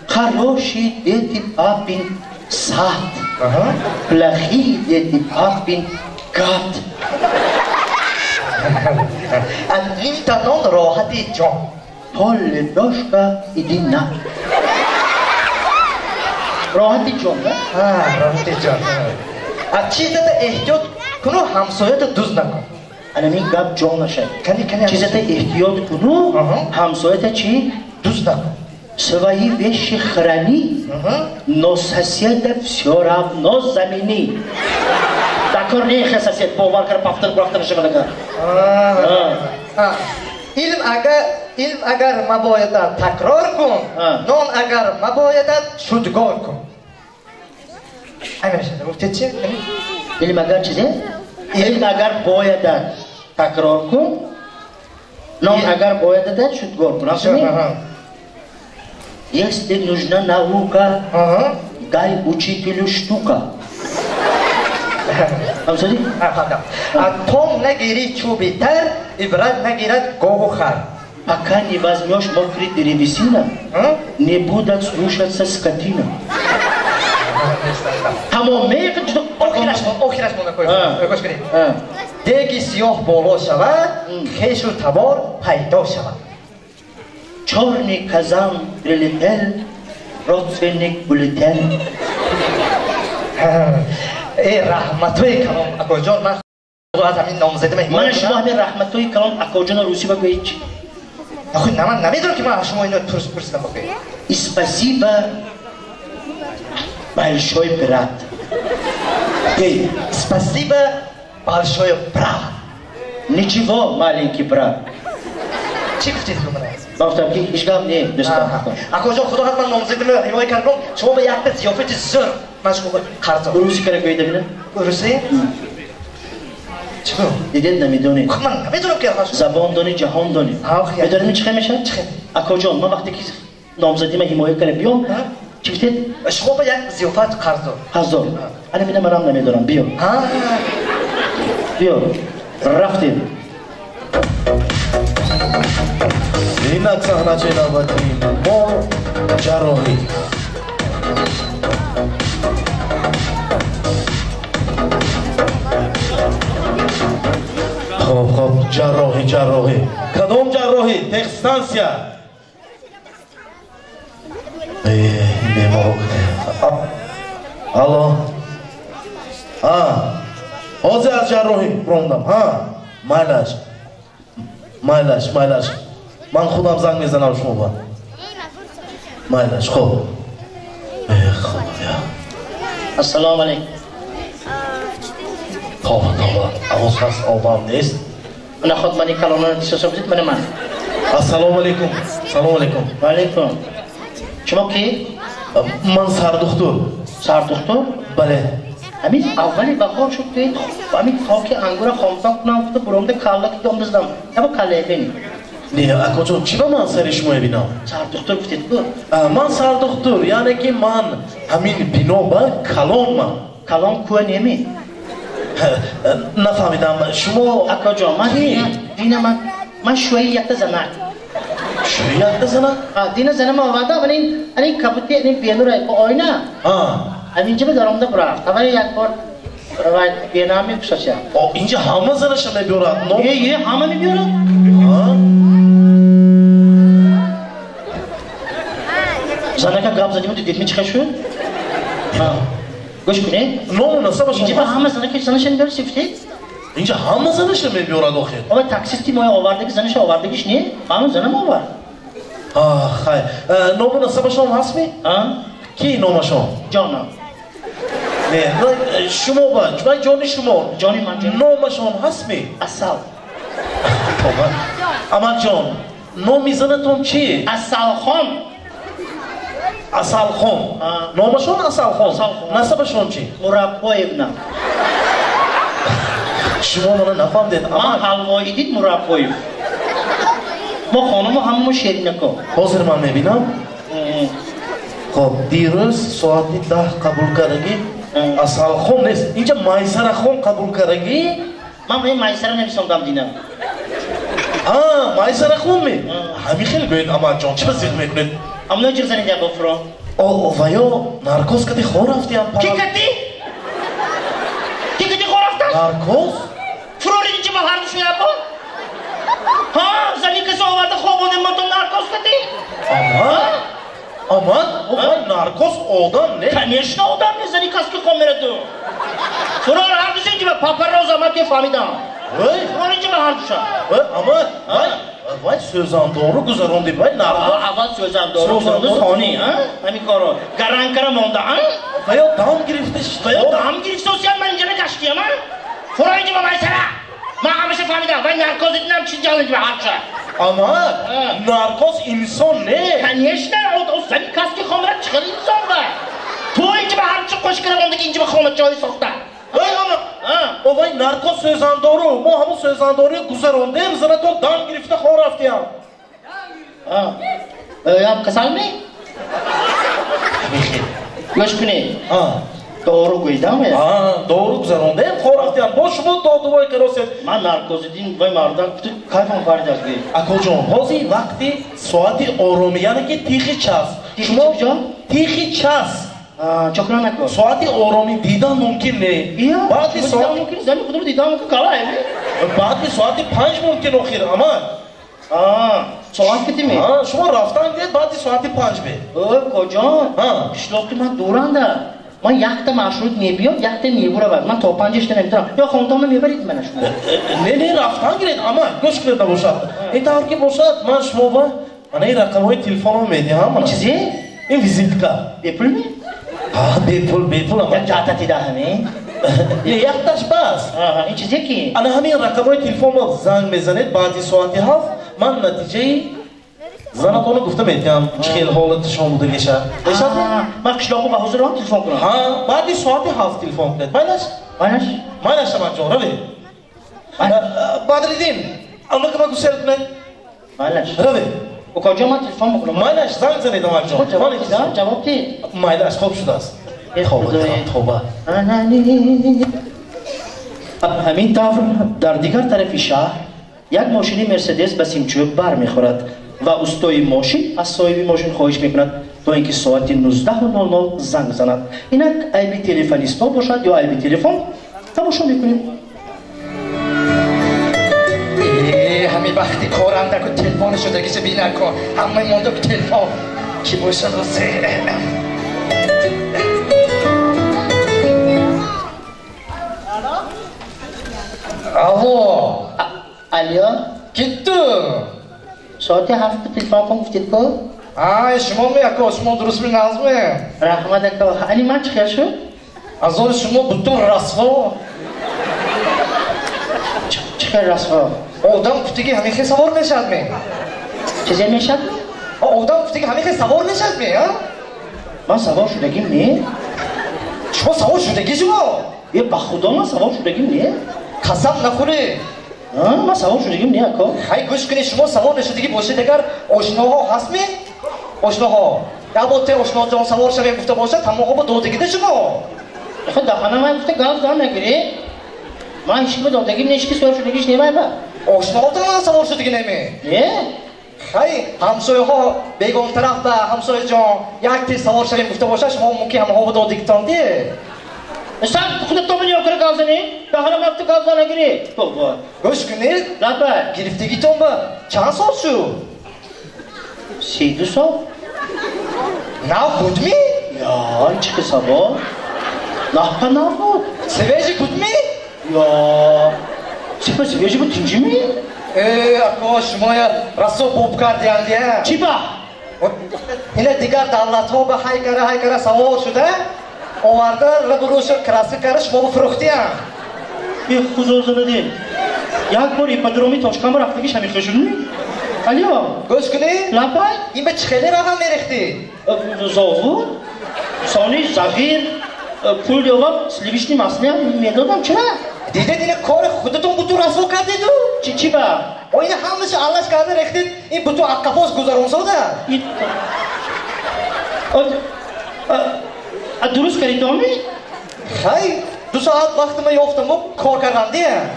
хорошие дети папин сад, плохие дети папин гад. Аз нимта нон роҳати ҷон. То лебёшка иди на. Роҳати ҷон, да? Роҳати ҷон. Аз чизата эҳтиёт куну ҳамсоята дуз накун. Анамин гап ҷон нашай. Чизата эҳтиёт куну ҳамсоята чи? Дуз накун. Свои вещи храни, но соседа все равно замени. Дакор нехе сосед, бовар кар пафтар бурафта нашавадага. Илм агар мабоядат такрор кун, нон агар мабоядат шудгор кун. Илм агар чизе? Илм агар боядат такрор кун, нон агар боядат шудгор кун. Если нужна наука, дай учителю штука. Амсади? Том нагири чӯби тар, ибрат нагирад гову хар. Пока не возьмешь мокрый древесина, не будут слушаться скотина. Тамом меқи охираш монда гӯш кунед. Деги сиёҳ боло шавад, хешу табор пайдо шавад. Чёрный казан прилетел, родственник улетел. Э, раҳматои калон акоҷон, ман аз ҳамин номзадима ҳимоя. Ман шумо ҳамин раҳматои калон акоҷонро русӣ бигӯед чӣ? Нахуй, ман намедонам ки ман аз шумо ино пурсидам бигӯед. И спасибо большой брат. Эй, спасибо большой брат. Ничего, маленький брат. Чӣ гуфтед ба ман? Гуфтам ки ҳеҷ гап не, дӯстам. Акоҷон, худо ҳад ман номзадима ҳимоя кардам, шумо ба якта зиёфати зӯр ман шумо қарздор. Русӣ кара гӯед бинам. Русӣ? Чӣ? Дидед намедонед. Ман намедонам ки забон донӣ, ҷаҳон донӣ. Медонед чӣ хел мешавад? Акоҷон, ман вақте ки номзадима ҳимоя кара биём, чӣ гуфтед? Шумо ба як зиёфат қарздор. Қарздор. Ана мина манам намедонам. Биё. Биё. Рафтем. Инак саҳначаи навбатии мо ҷарроҳӣ. Хоб, хоб, ҷарроҳӣ, ҷарроҳӣ. Кадом ҷарроҳӣ? Техстансия. Бемор. Алло. Ҳозир аз ҷарроҳӣ рондам. Майлаш. Майлаш, майлаш. Ман худам занг мезанам шумо ба. Майлаш, хоб. Худоё. Ассалому алайкум. Тавба, тавба. Овоз ҳаст, одам нест. Наход мани калонро тисосо бидед, мана ман. Ассалому алайкум. Салому алайкум. Ва алайкум. Шумо ки? Ман сардухтур. Сардухтур? Бале. Ҳамин аввали баҳор шуд ки ҳамин токи ангура хомтон кунам гуфта буромда калла ки домдиздам. Таба каллае бинед. Не, акоҷон, чӣ ба ман сари шумо бинам? Сардухтур гуфтед ку? Ман сардухтур, яъне ки ман ҳамин бино ба калон ман. Калон кӯ неми? Нафаҳмидам, шумо акоҷон, ман дина ман шӯи якта занак. Шӯи якта занак? Дина занама оварда, ани кабути ани бенура ко оина. Ҳаминҷа ба даромада бурафт. Аввал як бор бенам мекушоша. Инҷа ҳама занаша мебиёрад. Е, ҳама мебиёрад. Занака гап задиму дидед ми чӣ шуд? Гӯш кунед. Ному насабаш. Инҷа ба ҳама занака занаша мебиёрад сифтед? Инҷа ҳама занаша мебиёрад охир. Ова таксисти моя овардаги занаша овардагиш не? Ҳамон занам овард. Хай. Ному насабашон ҳаст ми? Ки номашон? Ҷонам. Не, шумо ба, ҷони шумо. Ҷони ман ҷон. Номашон ҳаст ми? Асал. Амакҷон, номи занатон чи? Асалхон. Асалхон. Номашон Асалхон. Насабашон чи? Мураббоевна. Шумо мана нафаҳмидед. Ман ҳалвои дид Мураббоев. Мо хонумо ҳамамо шеринако. Ҳозир ман мебинам. Хоб, дирӯз соати 10 қабул кардагӣ Асалхон нест. Инҷа Майсарахон қабул кардагӣ. Ман ба Майсара нависондам динам. Майсарахон ми? Ҳамин хел гӯед амакҷон, чӣ зиқ мекунед? Амно ҷиғ занед як бофро. Ва ё наркоз кати хор рафтиям. Ки кати? Ки кати хор рафтам? Наркоз? Фурори инҷа ба ҳар душо як бор? наркоз одам не? Конечно одам не, зани каски хом мераду. Фурор ҳар душа инҷа папа Роза ман ки фаҳмидам. Фурор инҷа ҳар душа. Ама вай сӯзандору гузаронди, вай наркоз. Аввал сӯзандору гузаронди, сони, а? Ҳамин коро. Гаранкара монда, а? Ва ё дам гирифта шуд. Ва ё дам гирифта, осиям ман инҷа гаштиям, а? Фурор инҷа майсара. Ман ҳамаша фаҳмидам. Вай наркоз дидам чиз ҷалл инҷа ҳар душа. Ама наркоз инсон не? Конечно, зани каски хомра чӣ хел инсон вай? Ту инҷа ҳар чӣ қошкара мондаги инҷа хона ҷой сохта. Вай ама, о вай наркоз сӯзандору, мо ҳамон сӯзандоруи гузарондем, занатон дам гирифта хор рафтиям. Ям касал ми? Гӯш кунед. Дору гӯйдам я? Дору гузарондем, хор рафтиям. Бо шумо додувой каросед. Ман наркозидин вай мардам кайфам фарид аст гӯй. Акоҷон, ҳозир вақти соати оромӣ, яъне ки тихи час. Шумо тихи час. Чокра накун. Соати оромӣ дидан мумкин не. Баъди соат мумкин, зани худро дидан мумкин, кала эми? Баъди соати 5 мумкин охир, ама. Соат китими? Шумо рафтан дед баъди соати 5 бе. Коҷон, қишлоқи ман дуранда. Ман якта маршрут мебиёд, якта мебуравад. Ман то 5 ишта наметавонам. Ё хонтонро мебаред мана шумо? Не, не, рафтан гиред, ама гӯш кунед набошад. Ин тавр ки бошад, ман шумо ба мана ин рақамҳои телефонро медиҳам. Чизе? Ин визитка. Бепул ми? Бепул, бепул ама. Як ҷаҳата тида ҳамин? Не, якташ бас. Ин чизе ки? Ана ҳамин рақамҳои телефонро занг мезанед баъди соати 7, ман натиҷаи занатонро гуфта медиҳам, чӣ хел ҳолатишон буда мешавад. Мешавад? Ман қишлоқу ба ҳозир телефон кунам. Баъди соати 7 телефон кунед. Майлаш? Майлаш? Майлаш, Амакҷон, равед. Бадриддин, амака ма гусел кунед. Майлаш. Равед. Укоҷон, ман телефон мекунам. Майлаш, занг занед, Амакҷон. Ҷавоб дид. Майлаш, хоб шудааст. Тоба, тоба. Ҳамин тавр дар дигар тарафи шаҳр як мошини Мерседес ба симчӯб бармехӯрад ва устои мошин аз соҳиби мошин хоҳиш мекунад то ин ки соати 19:00 занг занад. Инак айби телефонистҳо бошад ё айби телефон, тамошо мекунем. Ҳамин вақти корандаку телефони шудагиша бинакун. Ҳамаи мондаку телефон ки бошад осе. Алло. Алло. Ки ту? Соати 7 телефон кун гуфтед ку? Ай, шумо ми ако, шумо дуруст ми назме. Раҳмат ако. Ани ман чӣ хел шуд? Аз он шумо бутун расво. Чӣ хел расво? Одам гуфтиги ҳамин хел савор мешавад ми? Чизе мешавад? Одам гуфтиги ҳамин хел савор мешавад ми, а? Ман савор шудагим не? Шумо савор шудагӣ шумо? Е, ба худо ман савор шудагим не? Қасам нахӯред. Ман савор шудагим не, ако. Хай, гӯш кунед, шумо савор нашудагӣ бошед, агар ошноҳо ҳастми? Ошноҳо. Як бор те ошноҷон савор шавем гуфта бошад, ҳамонҳо ба додагида шумо. Хо дахана ман гуфта гап зан нагиред. Ман ҳеч ки додагим не, ҳеч ки савор шудагиш не май ба. Ошноҳотон савор шудагӣ неме? Не. Хай, ҳамсояҳо бегон тараф ба ҳамсояҷон як тез савор шавем гуфта бошад, шумо мумкин ҳамонҳо ба додагитон де. Сам худатон мени окра гап занед? Дахана ман гуфта гап зан нагиред. Тоба. Гӯш кунед. Лаббай. Гирифтагитон ба чанд сол шуд? 32 сол. Нав будми? Я, чӣ қисабо? Наҳпа нав буд. Свежий будми? Я, сипа свежий буд, тинҷими? Ако, шумоя расо боб кардиянд, я. Чӣ ба? Ина дигар давлатҳо ба ҳайкара ҳайкара савор шуда, оварда рабуруша краска кара шумо фурӯхтиянд. Е, худо занадин. Як бор ипподроми Тошканба рафтагиш ҳамин хел шудми? Алло. Гӯш кунед. Лаббай. Ин ба чӣ хеле равам мерехтӣ? Зовуд, сони зағир, пул ёвам, сливишни маслиам медодам, чира? Дидед, ина кори худатон бутун расво кардеду? Чӣ чӣ ба? О, ина ҳамаша аллаш карда рехтед, ин бутун аққафос гузаронсода. Дуруст кардитоми? Хай, 2 соат вақтима ёфтаму кор кардам дия.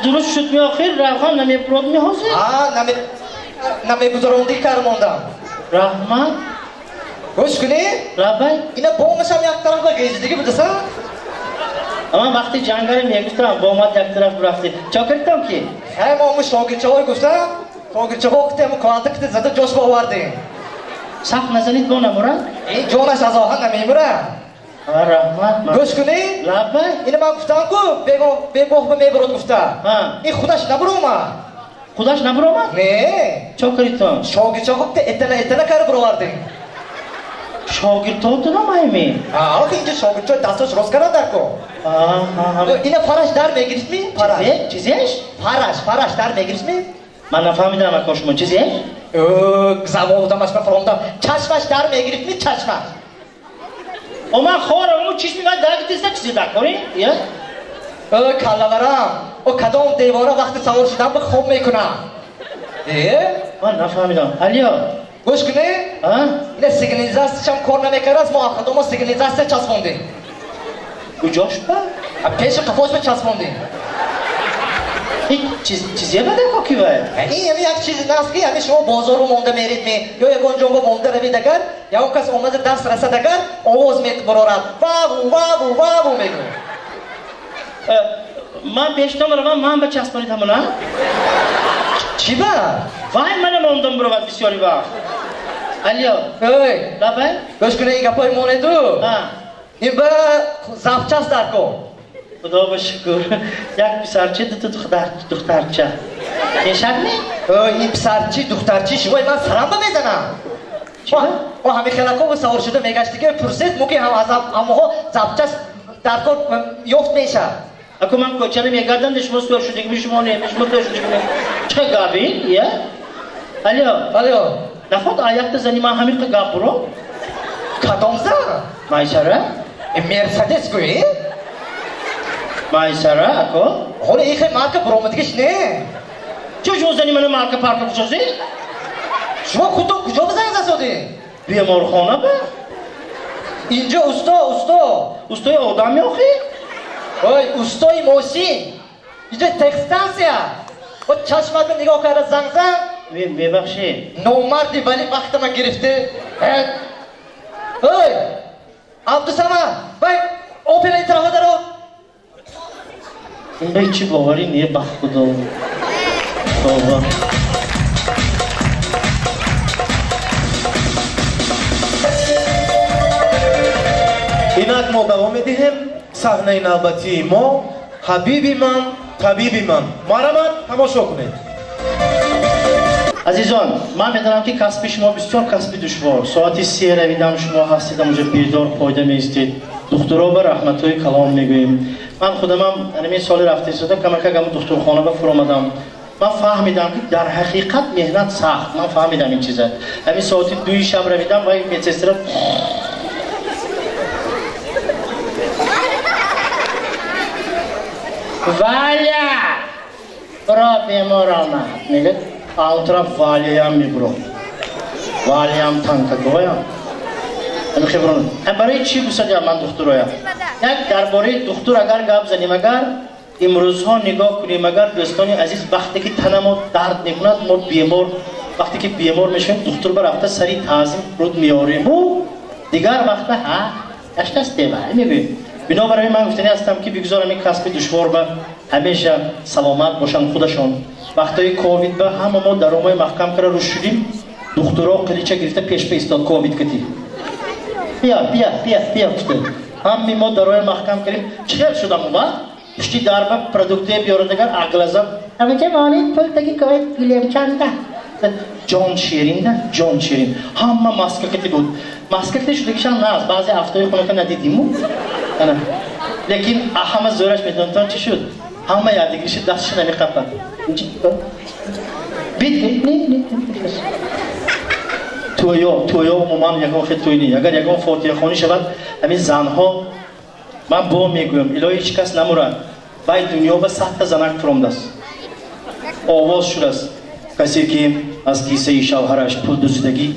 Дуруст шуд ми охир, равған намебурод ми ҳозир? Намегузарондӣ кар мондам. Раҳмат. Гӯш кунед. Лаббай. Ина бомашам як тараф ба гезидагӣ будаса? Ман вақти ҷангаре мегуфтам, бомат як тараф рафтӣ. Чо кардитам ки? Хай, мо ҳамун шогирдчаҳое гуфтам, шогирдчаҳо кутем, кванта куте зада ҷош ба овардем. Сахт назанид бо намурад? Ин ҷонаш аз оҳан намемурад. Раҳмат. Гӯш кунӣ? Лаббай. Ина ман гуфтам ку бегоҳ ба мебурад гуфта. Ин худаш набуромад. Худаш набуромад? Не. Чо кардитон? Шогирдчо гуфта этана этана кара буровардем. Шогирдотонам айми? Охи инҷо шогирдчо дасташ рост карда дар ко. Ина фараш дар мегирифтми? Фараш. Чизеш? Фараш, фараш дар мегирифтми? Ман нафаҳмидам ако шумо чизеш? Заводам аш фаромдам. Чашмаш дар мегирифтми чашмаш? О ман хорам, мо чишми ман дар гирифта чизе дар кори? Я? Каллаварам. О кадом девора вақти савор шудан ба хоб мекунам. Э? Ман нафаҳмидам. Алё. Гӯш кунӣ? Ина сигнализатсиячам кор намекард, мо ақадомо сигнализатсия часпондем. Куҷош ба? Пеши қафош ба часпондем. Ин чизе ба дар коки вай? Ин яъне як чизи наст ки яъне шумо бозору монда мерид ме, ё ягон ҷо ба монда равид агар, ягон кас омада даст расад агар, овоз мебарорад. Ваву, ваву, ваву мегӯяд. Ман пештон равам, ман ба часпонид ҳамона? Чӣ ба? Вай мана мондам буровад бисёри вақт. Алё. Ой. Лабай? Гӯш кунед ин гапҳои монеду. Ин ба запчаст дар кор. Худо ба шукр. Як писарча, дута духтарча. Мешад ми? Ин писарчи, духтарчи шумои ман сарам ба мезанам. О ҳамин хелако савор шуда мегашти ки пурсед мумкин ҳамоҳо запчаст дар кор ёфт мешавад. Ако ман кӯчада мегардам, шумо сур шудагими, шумо не, шумо сур шудагими. Чӣ гап ин? Я? Алё. Алё. Наход аякта зани ман ҳамин қа гап буро? Кадом зан? Майсара? Мерседес гӯӣ? Майсара, ако? Ҳоло ин хел марка буромадигиш не. Чӣ шумо зани мана марка парка кушосед? Шумо худтон куҷо ба занг засодед? Беморхона ба? Инҷо усто, усто. Устои одам ёхи? Ой, устои мошин. Инҷо техстансия. О чашматро нигоҳ карда занг зан. Мебахшед. Номарди вали вақтама гирифте. Ой, Абдусамад, вай опера ин тарафа даро. Ин ба чӣ боварӣ не ба Худо. Тавба. Инак мо давом медиҳем. Саҳнаи навбатии мо ҳабиби ман, табиби ман. Марҳамат, тамошо кунед. Азизон, ман медонам ки касби шумо бисёр касби душвор. Соати 3 равидам шумо ҳастед, ҳамонҷо бедор пойда меистед. Духтуро ба раҳматҳои калом мегӯем. Ман худамам ҳамин соли рафта истода камакак ҳамон духтурхона ба фуромадам. Ман фаҳмидам ки дар ҳақиқат меҳнат сахт. Ман фаҳмидам ин чиза. Ҳамин соати 2 шаб равидам ва медсестра Валя! Бро бемор омад. Мегӯяд, он тараф Валяям мебурад. Валям танкакоям. Барои чӣ гусадям ман духтуроям? Як дар бораи духтур агар гап занем, агар имрӯзҳо нигоҳ кунем, агар дӯстони азиз, вақте ки танамо дард мекунад, мо бемор, вақте ки бемор мешавем, духтур ба рафта сари таъзим руд меорем. Дигар вақта ҳа, гаштаст дева, мегӯем. Бинобар ин ман гуфтанӣ ҳастам ки бигузорам ин касби душвор ба ҳамеша саломат бошанд худашон. Вақтҳои ковид ба ҳама мо даромаи маҳкам кара рӯш шудим, духтуро қилича гирифта пеш ба истод ковид кати. Бия, бия, бия, бия гуфта. Ҳамми мо дарои маҳкам кардем. Чӣ хел шудам он вақт? Пушти дарба продуктия биёрад агар аглазам. Ҳаминҷа монед пул таги ковид гулем чанда. Ҷон ширин да, ҷон ширин. Ҳама маска кати буд. Маска кати шудагишам на аст. Баъзе ҳафтаҳои хонака надидиму. Лекин ҳама зӯраш медонтон чӣ шуд? Ҳама якдигариши дастши намеқапад. Бит не не. Тӯё, тӯё умуман ягон хел тӯй не. Агар ягон фотиҳахонӣ шавад, ҳамин занҳо ман бо мегӯям, илоҳи ҳеҷ кас намурад. Вай дунё ба 100 та занак фуромдааст. Овоз шудааст. Касе ки аз кисаи шавҳараш пул дуздидагӣ,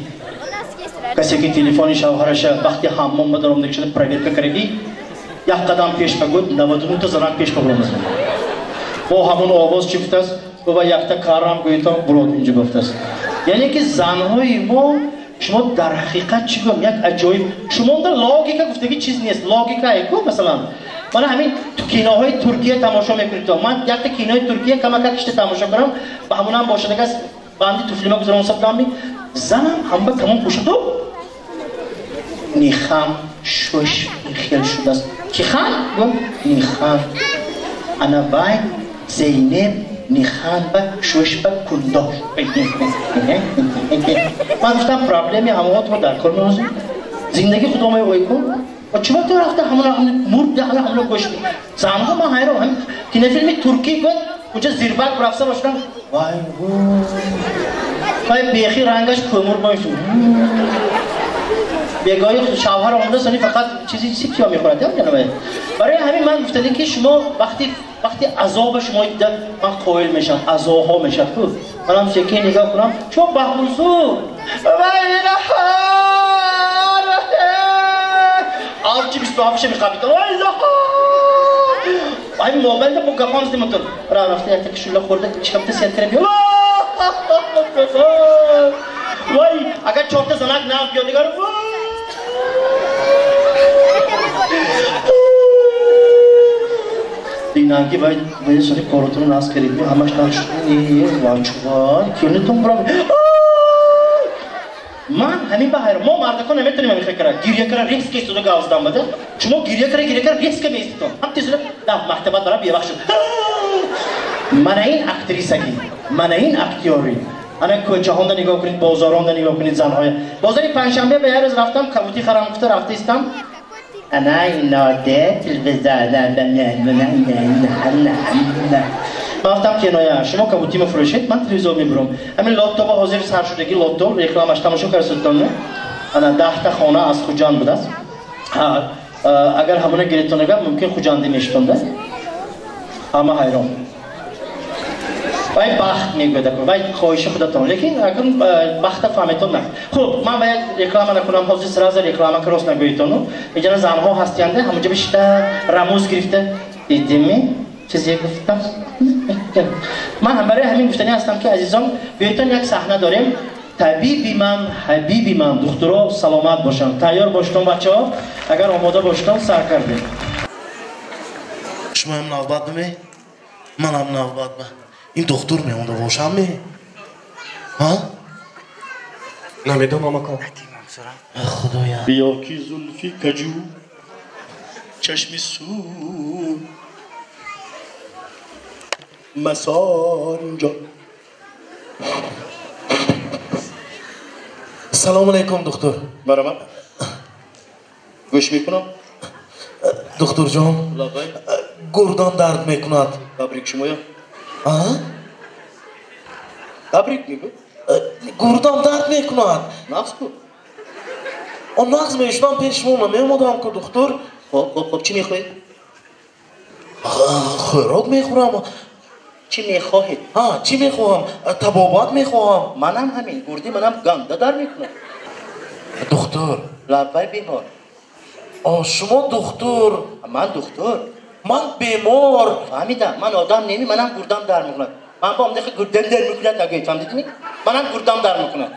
касе ки телефони шавҳараша вақти ҳаммом ба даромадагӣ шуда проверка кардагӣ, як қадам пеш ба гӯд, 99 та занак пеш ба буромаст. Бо ҳамон овоз чӣ гуфтааст? Ва якта карам гӯйтон бурод инҷо гуфтааст. Яъне ки занҳои мо шумо дар ҳақиқат чӣ гӯям, як аҷоиб. Шумонда логика гуфтагӣ чиз нест. Логика ку масалан. Мана ҳамин киноҳои Туркия тамошо мекунед. Ман якта кинои Туркия камакак кишта тамошо кунам, ба ҳамонам бошад агар банди туфлима гузаронса будам, Занам ҳама тамом пӯшаду нихам шуш хел шудааст. Ки хан? Гум нихан. Ана вай Зейнеб нихан ба шуш ба кундо. Ман гуфтам проблеми ҳамоҳо дар кор меозем. Зиндагӣ худо меой кун. Ва чума ту рафта ҳамона мурд ҳама ҳамона гӯш. Занҳо ман ҳайрон ҳам кинофилми туркӣ гуфт куҷа зирбак рафта бошам. Вай вай бехи рангаш кӯмур бош. Бегоҳи шавҳар омада сони фақат чизи сипиё мехӯрад. Барои ҳамин ман гуфтадем ки шумо вақти азоба шумо дида ман қоил мешавам, азоҳо мешавад ку. Манам секин нигоҳ кунам, чун баҳузур авҷи 27 мехабид. Ай мобайлда бо гапам зимутун. Рафта якта кишула хӯрда чикамта сер кара биё. Вай, агар чорта занак нав биё дигар. Динанги вай вай сони коротуну нас кардид. Ҳамаш нашни вачува кунитон брам. Ман ҳамин ба ҳайрон. Мо мардакон наметонем ҳамин хел кара. Гиря кара резко истода гавздан бада. Шумо гиря кара резко меиститон. Ҳам тезуда да мактабат бара бевақт шуд. Мана ин актрисагӣ, мана ин актёрӣ. Ана кӯчаҳонда нигоҳ кунед, бозоронда нигоҳ кунед занҳоя. Бозори панҷшанбе ба як рӯз рафтам, кабутӣ харам гуфта рафта истам. Ана иноде телевизор. Ман гуфтам киноя, шумо кабутӣ мефурӯшед, ман телевизор мебурам. Ҳамин лоттоба ҳозир сар шудагӣ лотто рекламаш тамошо карда не? Ана 10 хона аз Хуҷанд будааст. Агар ҳамона гирифтонага мумкин Хуҷандӣ мешитонда. Ҳама ҳайрон. Вай бахт мегӯяд, вай хоҳиши худатон, лекин акун бахта фаҳметон на. Хуб, ман бояд реклама накунам, ҳозир сразу реклама кросс нагӯитону. Иҷана занҳо ҳастиянда, ҳамонҷо бишта рамуз гирифта. Дидими? Чизе гуфтам. Ман ҳам барои ҳамин гуфтанӣ ҳастам ки азизон, биёйтон як саҳна дорем. Табиби ман, ҳабиби ман, духтуро саломат бошанд. Тайёр боштон бачаҳо, агар омода боштон сар кардем. Шумоям навбат бime? Манам навбат ба. Ин духтур меонда бошам ме? Ҳа? Намедонам ака. Худоя. Биё ки зулфи каҷу чашми сур масонҷо. Салом алейкум духтур. Барамад. Гӯш мекунам. Духтурҷон, гурдам дард мекунад. Табрик шумоя. А? Табрик мегӯ. Гурдам дард мекунад. Нағз ку. Он нағз мешудам пеш шумо намеомадам ку духтур. Хоб, хоб, хоб, чӣ мехоҳед? Хӯрок мехӯрам. Чӣ мехоҳед? Ҳа, чӣ мехоҳам? Табобат мехоҳам. Манам ҳамин, гурди манам ганда дард мекунад. Духтур. Лаббай бемор. О, шумо духтур. Ман духтур. Ман бемор. Фаҳмидам, ман одам неми, манам гурдам дард мекунад. Ман бо омдаи гурдам дард мекунад нагӯед, фаҳмидед? Манам гурдам дард мекунад.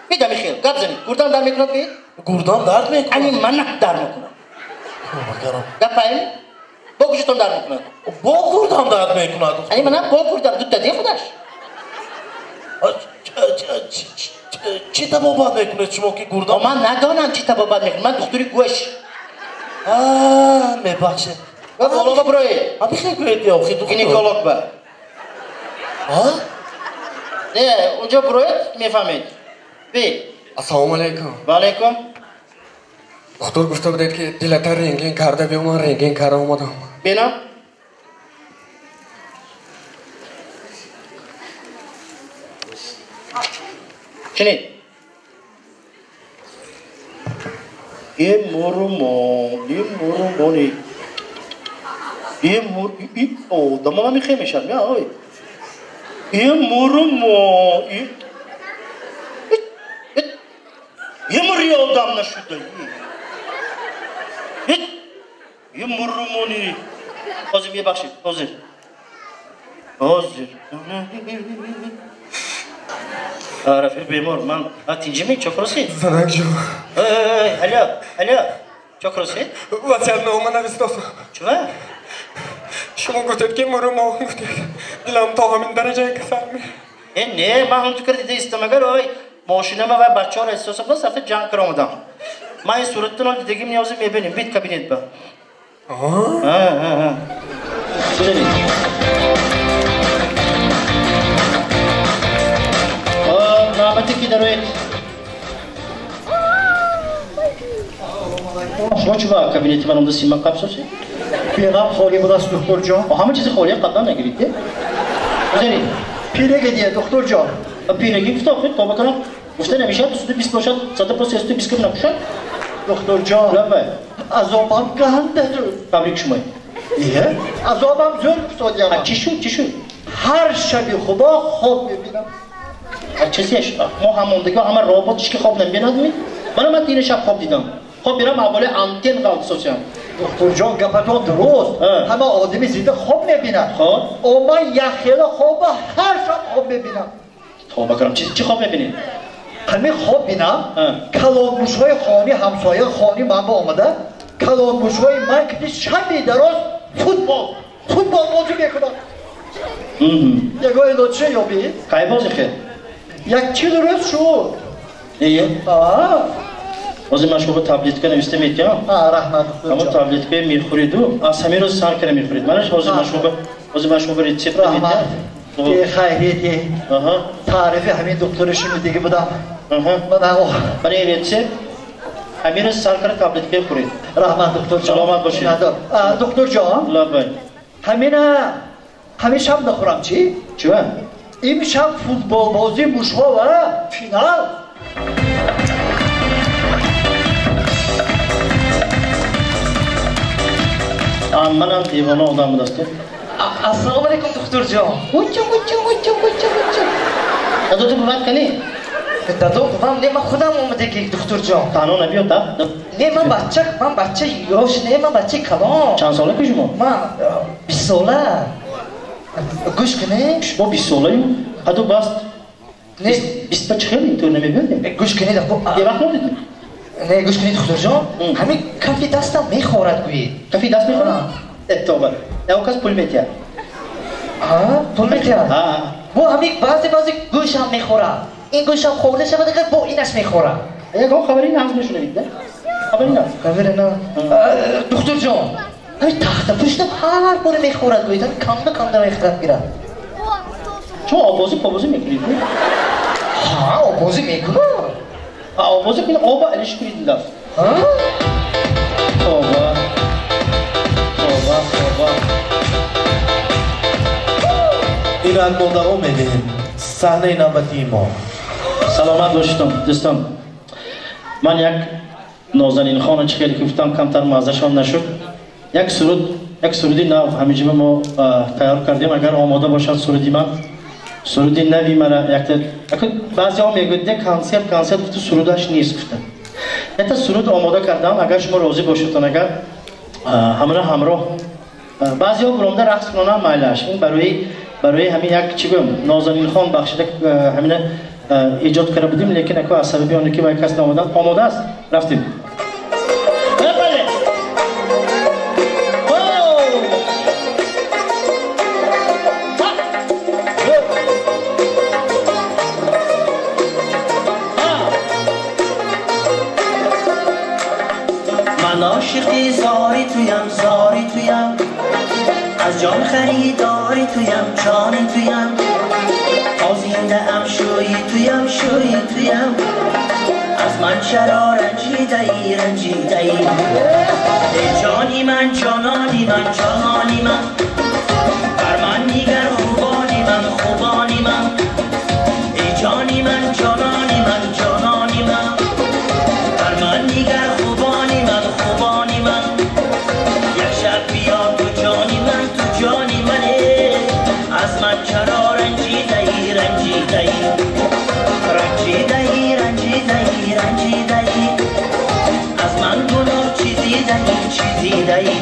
Бидами хел, гап занед. Гурдам дард мекунад гӯед? Гурдам дард мекунад. Ани манам дард мекунад. Гап фаҳмид? Бо гӯшатон дард мекунад. Бо гурдам дард мекунад. Ани манам бо гурдам, дута де худаш. Чӣ табобат мекунед шумо ки гурдам? Ман надонам чӣ табобат мекунад. Ман духтури гӯш. Мебахшед. Боло ба бироед. Ҳамихел гӯед ё охи духтур? Гинеколог ба. А? Не, унҷо бироед, мефаҳмед. Би. Ассалому алайкум. Ва алайкум. Духтур гуфта будед ки дилата рентген карда биё, ман рентген карда омадам. Бинам. Чинед. Е мурумон, е мурумони. Е мур, и одама намехе мешад, мя, ой. Е мурумон, е Е мури одам нашуда. Е мурумони. Ҳозир мебахшед, ҳозир. Ҳозир. Рафиқ бемор, ман тинҷими, чо кросед? Занакҷон. Алло, алло, чо кросед? Васиятнома навистосам. Чува? Шумо гуфтед ки мурумон гуфтед. Дилам то ҳамин дараҷа касал ме. Не, ман ҳамту карда дида истам агар ой Мошинама ва бачаҳоро эҳсос кардам, сафта ҷанг кара омадам. Ман ин суратро дидагим ниёзи мебинем. Бит кабинет ба. А. Гузаред. Навбате ки дароед. Шумо чӣ ба кабинети ман омада сима қабсосед? Беғам холӣ будаст, духтурҷон. Ҳама чизи холия қаблан нагиред. Гузаред. Пиреги дия, духтурҷон. Пиреги гуфта, охир тоба кунам. Гуфта намешавад, 220 бошад, сада по 320 кун напушад. Духтурҷон. Лаббай. Азобам ганда зуд. Табрик шумоед. Ие? Азобам зуд футодиям. Чӣ шуд, чӣ шуд? Ҳар шаби худо хоб мебинам. Чизеш? Мо ҳамондагиҳо ҳама робот ки хоб намебинадми? Мана ман дина шаб хоб дидам. Хоб бирам аввали антен қалб сосям. Духтурҷон, гапатон дуруст. Ҳама одами зинда хоб мебинад. Хоб? О ман якхела хоба ҳар шаб хоб мебинам. Тоба кунам, чӣ хоб мебинед? Ҳамин хоб бинам, калонмушҳои хони ҳамсоя хони ман ба омада, калонмушҳои ман ки шаби дароз футбол бозӣ мекунад. Ягон илоҷ ёбӣ? Кай бозӣ хел? Як 40 рӯз шуд. Ие? Ҳозир ман шумо таблетка нависта метиҳам. Раҳмат, ҳамон таблеткаи мехӯриду аз ҳамин рӯз сар кара мехӯрид. Манаш ҳозир ман шумо рецепт метиҳам. Хайрияти. Таърифи ҳамин духтури шунидагӣ будам. Мана ин рецепт ҳамин рӯз сар кара таблеткаи хӯред. Раҳмат, духтурҷон. Саломат бошед. Духтурҷон. Лаббай. Ҳамин шаб нахӯрам чӣ? Чӣ? Имшаб футболбозии мушҳо ва финал. Манам девона одам будасту. Ассалому алайкум, духтурҷон. Учу учу учу учу учу. Дадо ту бувад кани? Дадо бувам не, ман худам омадагӣ, духтурҷон. Танҳо набиёд, да? Не, ман бача ёш не, ман бачаи калон. Чанд сола ки шумо? Ман 20 сола. Гӯш кунед. Шумо 20 солаю? Ҳаду баст. Не, 20 ба чӣ хел интур намебиёд? Гӯш кунед. Е вақт мондед? Не, гӯш кунед, духтурҷон. Ҳамин кафи дастам мехорад, гӯед. Кафи даст мехорад? Тоба. Ягон кас пул метиҳад. Пул метиҳад? Бо ҳамин баъзе гӯшам мехорад. Ин гӯшам хӯрда шавад, агар бо инаш мехорад. Ягон хабари нағз мешунавед, да? Хабари нағз. Хабари нағз. Духтурҷон, ҳамин тахта пуштам ҳар бора мехорад, гӯед. Ҳамин камда камда мехорад гирад. Шумо обозӣ побозӣ мекунед? Ҳа, обозӣ мекунам. Обозӣ кунед, оба алиш кунед дафт. Тоба. Тоба, тоба. Инак мо давом медиҳем саҳнаи навбатии мо. Саломат бошед, дӯстон. Ман як нозанинхона чӣ хеле гуфтам, камтар маззашон нашуд. Як суруди нав ҳамиҷиба мо тайёр кардем. Агар омода бошад суруди ман, суруди нави мара якта. Баъзеҳо мегӯяд, консерт гуфту сурудаш нест гуфта. Якта суруд омода кардам, агар шумо розӣ бошедтон, агар ҳамра ҳамроҳ. Баъзеҳо буромда рақс кунонам майлаш. Ин барои ҳамин як чӣ гӯям, нозанинхон бахшида ҳамина эҷод карда будем, лекин аку аз сабаби оне ки вай кас наомадан. Омода аст? Рафтем. من عاشقی زاری تویم، زاری تویم، از جان خریداری تویم، جان تویم، تا زنده ام شوی تویم، شوی تویم، از من چرا رنجیده ای، رنجیده ای؟ ای جانی من، جانانی من، جانانی من، بر من نیگر خوبانی من، خوبانی من، ای جانی من، جانانی من، جانانی من، بر من نیگر خوبانی من، خوبانی من، یک شب بیا تو جانی من، تو جانی منه، از من چرا رنجیده ای، رنجیده ای، رنجیده ای، رنجیده ای، رنجیده ای، از من گناه چیزی دهی، چیزی دهی.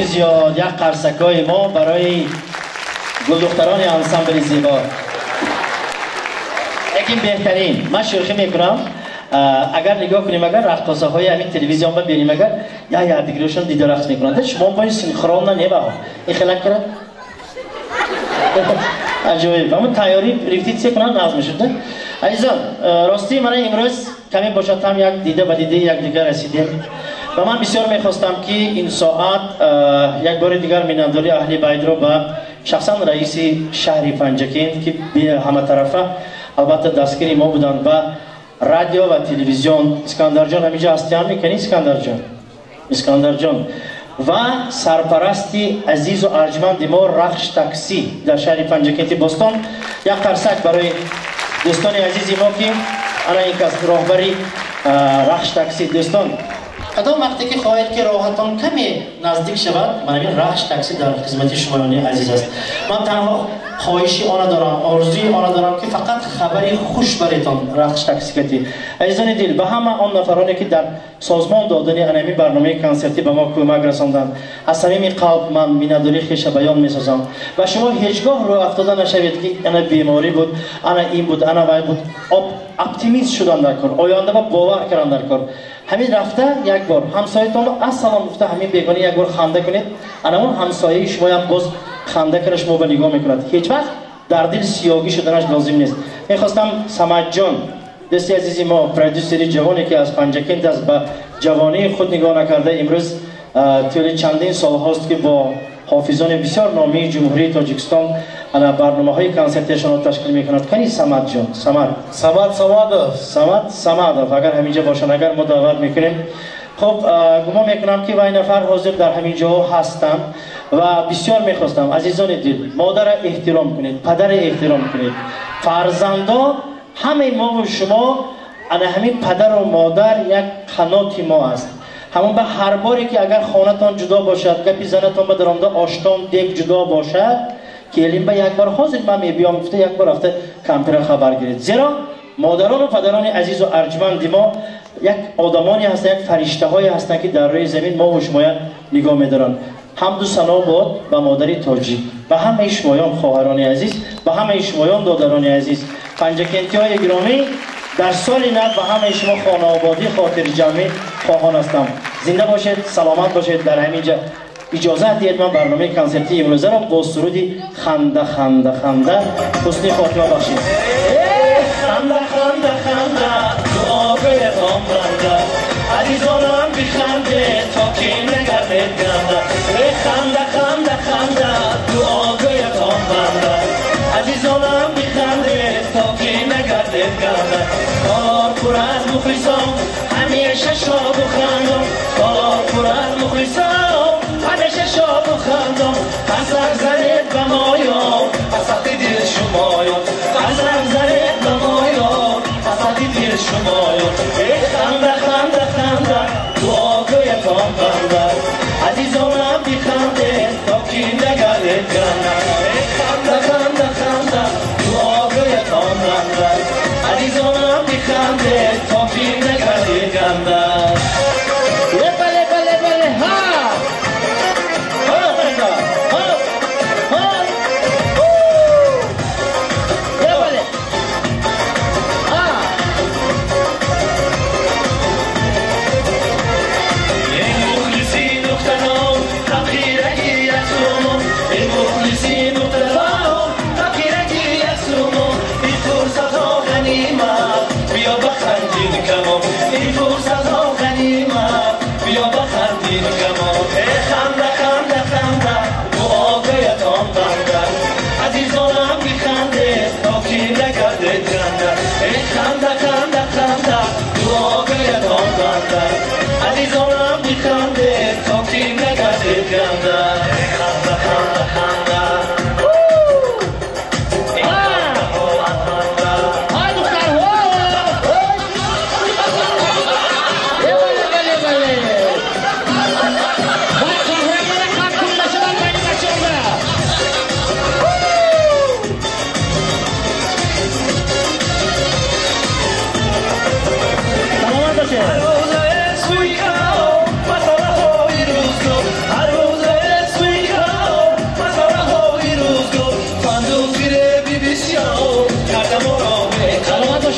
Ташаккури зиёд. Як қарсакҳои мо барои гулдухтарони ансамбли зебо. Лекин беҳтарин, ман шӯхӣ мекунам. Агар нигоҳ кунем, агар раққосаҳои ҳамин телевизион ба берим, агар я якдигарашон дида рақс мекунанд. Шумо бои синхронна небаҳо. Ин хелак кара? Аҷоиб. Ҳамон тайёрӣ репетитсия кунанд, нағз мешуд. Азизон, ростӣ мана имрӯз каме бошад ҳам як дида ба дидаи якдигар расидем. Ва ман бисёр мехостам, ки ин соат як бори дигар миннатдории аҳли байтро ба шахсан раиси шаҳри Панҷакент, ки ҳаматарафа албатта дастгири мо буданд, ба радио ва телевизион. Искандарҷон ҳаминҷо ҳастиам мекунӣ, Искандарҷон? Искандарҷон ва сарпарасти азизу арҷманди мо Рахш такси дар шаҳри Панҷакенти бостон. Як қарсак барои дӯстони азизи мо, ки ана ин кас роҳбари Рахш такси. Дӯстон, кадом вақте ки хоҳед, ки роҳатон каме наздик шавад, мана ин Рахш такси дар хизмати шумоёни азиз аст. Ман танҳо хоҳиши она дорам, орзуи она дорам, ки фақат хабари хуш баретон Рахш таксикати. Азизони дил, ба ҳама он нафароне, ки дар созмон додани анами барномаи консертӣ ба мо кӯмак расонданд, аз самими қалб ман миннатдории хеша баён месозам. Ва шумо ҳеҷ гоҳ рӯ афтода нашавед, ки ана беморӣ буд, ана ин буд, ана вай буд. Оптимист шудан дар кор, оянда ба бовар кардан дар кор. Ҳамин рафта як бор ҳамсоятонро ассалом гуфта, ҳамин бегона як бор ханда кунед, ана он ҳамсояи шумоям боз ханда кара шумо ба нигоҳ мекунад. Ҳеҷ вақт дар дил сиёгӣ шуданаш лозим нест. Мехостам Самадҷон, дӯсти азизи мо, продюсери ҷавоне, ки аз Панҷакент аст, ба ҷавонии худ нигоҳ накарда, имрӯз тӯли чандин солҳост, ки бо ҳофизони бисёр номии Ҷумҳурии Тоҷикистон ана барномаҳои консертиашонро ташкил мекунад. Кани Самадҷон? Самад. Самад Самадов. Самад Самадов, агар ҳаминҷа бошанд, агар мо даъват мекунем. Хуб, гумон мекунам, ки вай нафар ҳозир дар ҳамин ҷоҳо ҳастанд ва бисёр мехостам, азизони дил, модара эҳтиром кунед, падара эҳтиром кунед. Фарзандо, ҳамаи мову шумо ана ҳамин падару модар як қаноти мо аст. Ҳамон ба ҳар боре ки агар хонатон ҷудо бошад, гапи занатон ба даромада оштон дег ҷудо бошад, келин ба як бор ҳозир ман мебиём гуфта, як бор рафта кампира хабар гиред. Зеро модарону падарони азизу арҷманди мо як одамоне ҳастанд, як фариштаҳое ҳастанд, ки дар рӯи замин мову шумоя нигоҳ медоранд. Ҳамду сано бод ба модари тоҷик, ба ҳамаи шумоён хоҳарони азиз, ба ҳамаи шумоён додарони азиз, панҷакентиҳои гиромӣ, дар соли нав ба ҳамаи шумо хонаободӣ, хотирҷамъӣ хоҳон ҳастам. Зинда бошед, саломат бошед. Дар ҳамин ҷа иҷозат диҳед, ман барномаи консертии имрӯзаро бо суруди «Ханда, ханда, ханда» ҳусни хотима бахшем. Ханда, ханда, ханда, дуогӯятон банда, азизонам, бихандед, то ки нагардед ганда. Ханда, ханда, ханда, дуогӯятон банда, азизонам, бихандед, то ки нагардед ганда. Кор пур аз мухлисон, ҳамеша шоду хандон, кор пур аз мухлисон, ҳамеша шоду хандон. Қасам занед ба моён, аз сахти дил шумоён, қасам занед ба моён, аз сахти дил шумоён. Ханда, ханда, ханда, дуогӯятон банда, азизонам, бихандед, то ки нагардед ганда. Ханда, ханда, ханда, дуогӯятон банда, азизонам, бихандед, то ки нагардед.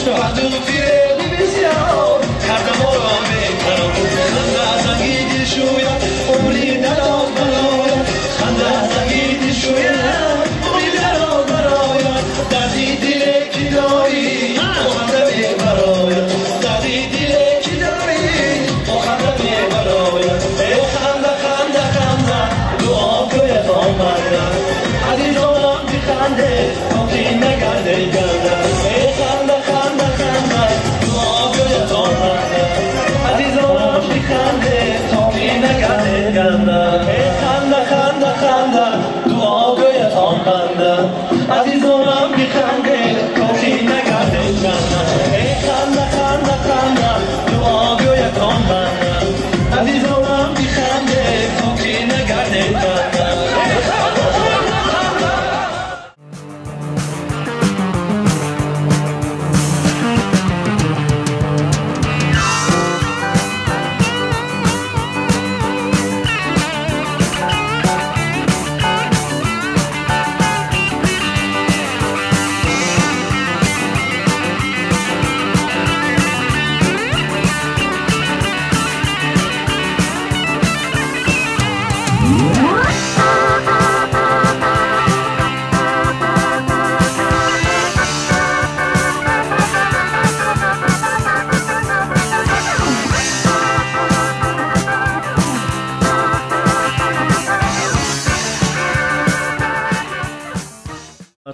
Ваъду фиреби бисёр карда моро беқарор. Ханда аз занги дилшӯяд, умри дароз барояд. Ханда аз занги дилшӯяд, умри дароз барояд. Дарди диле ки дорӣ, бо ханда мебарояд. Дарди диле ки дорӣ, бо ханда мебарояд. Э ханда, ханда, ханда, дуо гӯяд он банда. Азизонам биханде, то ки нагарде ганда. Э ханда, ханда, ханда, дуо гӯяд он банда. Азизонам биханде, то ки нагарде ганда. Э ханда, ханда, ханда, дуо гӯяд он банда. Азизонам биханде, то ки нагарде ганда. Э ханда, ханда, ханда, дуо гӯяд он банда. Азизонам биханде, то ки нагарде ганда.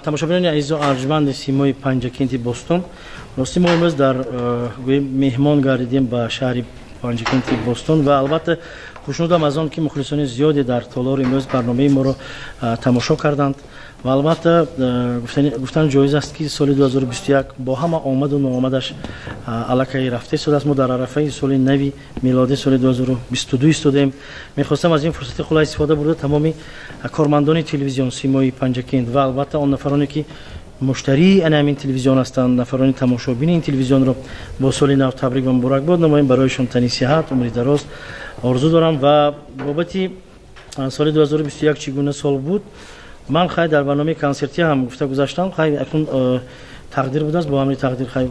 Тамошобинони азизу арҷманди симои Панҷакенти Бостон, рости мо имрӯз дар гӯем меҳмон гардидем ба шаҳри Панҷакенти Бостон ва албатта хушнудам аз он ки мухлисони зиёде дар толор имрӯз барномаи моро тамошо карданд ва албатта гуфтан ҷоиз аст ки соли 2021 бо ҳама омаду ноомадаш аллакай рафта истодааст. Мо дар арафаи соли нави милодӣ соли 2022 истодаем. Мехостам аз ин фурсати қулай истифода бурда тамоми кормандони телевизион симои Панҷакент ва албатта он нафароне ки муштарии ана ҳамин телевизион ҳастанд, нафарони тамошобини ин телевизионро бо соли нав табрик ва муборакбод намоем. Барояшон тани сиҳат, умри дароз орзу дорам. Ва бобати соли 2021 чӣ гуна сол буд, ман хай дар барномаи консертӣ ҳам гуфта гузаштам. Хай акнун тақдир будааст, бо ҳамри тақдир хай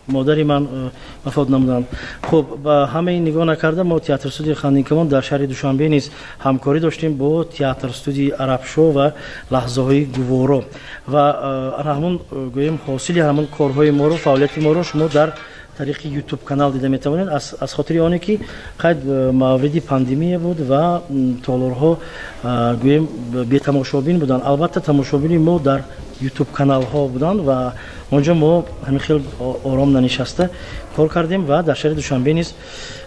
модари ман вафот намуданд. Хуб, ба ҳамаи нигоҳ накарда мо театр студияи Хандинкамон дар шаҳри Душанбе низ ҳамкорӣ доштем бо театр студияи Арабшо ва лаҳзаҳои гуворо ва ҳамон гӯем ҳосили ҳамон корҳои моро, фаъолияти моро шумо дар тариқи YouTube канал дида метавонед. Аз хотири оне ки қайд мавриди пандемия буд ва толорҳо гӯем бетамошобин буданд. Албатта тамошобини мо дар YouTube каналҳо буданд ва онҷо мо ҳамин хел ором нанишаста кор кардем ва дар шаҳри Душанбе низ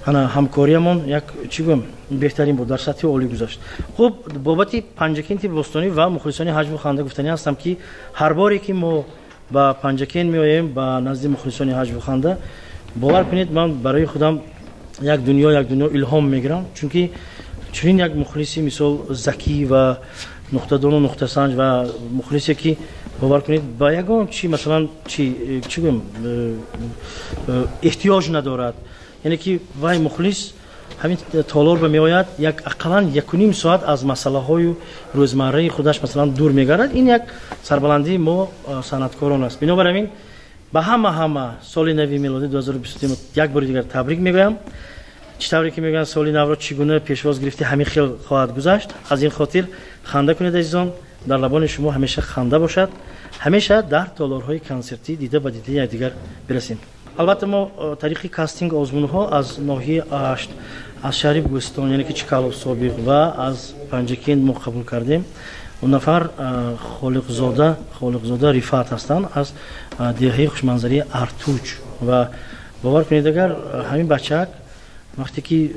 ҳамкориямон як чӣ гӯем беҳтарин буд, дар сатҳи олӣ гузашт. Хуб, бобати Панҷакенти Бостонӣ ва мухлисони ҳаҷву ханда гуфтанӣ ҳастам ки ҳар боре ки мо ба Панҷакент меоем ба назди мухлисони ҳаҷву ханда, бовар кунед ман барои худам як дунё илҳом мегирам, чунки чунин як мухлиси мисол закӣ ва нуқтадону нуқтасанҷ ва мухлисе ки бовар кунед ба ягон чи масалан чӣ гӯем эҳтиёҷ надорад, яъне ки вай мухлис ҳамин толор ба меояд як ақаллан 1.5 соат аз масъалаҳою рӯзмарраи худаш масалан дур мегардад. Ин як сарбаландии мо санъаткорон аст. Бинобар ҳамин ба ҳама соли нави милодӣ 2023 як бори дигар табрик мегӯям. Чӣ тавре ки мегӯянд соли навро чӣ гуна пешвоз гирифтӣ ҳамин хел хоҳад гузашт. Аз ин хотир ханда кунед азизон, дар лабони шумо ҳамеша ханда бошад, ҳамеша дар толорҳои консертӣ дида ба дидаи якдигар бирасем. Албатта мо тариқи кастинг озмунҳо аз ноҳияи Ашт, аз шаҳри Бӯстон, яъне ки Чкалов собиқ ва аз Панҷакент мо қабул кардем. Он нафар Холиқзода Рифат ҳастанд аз деҳаи хушманзарии Артуч ва бовар кунед агар ҳамин бачак вақте ки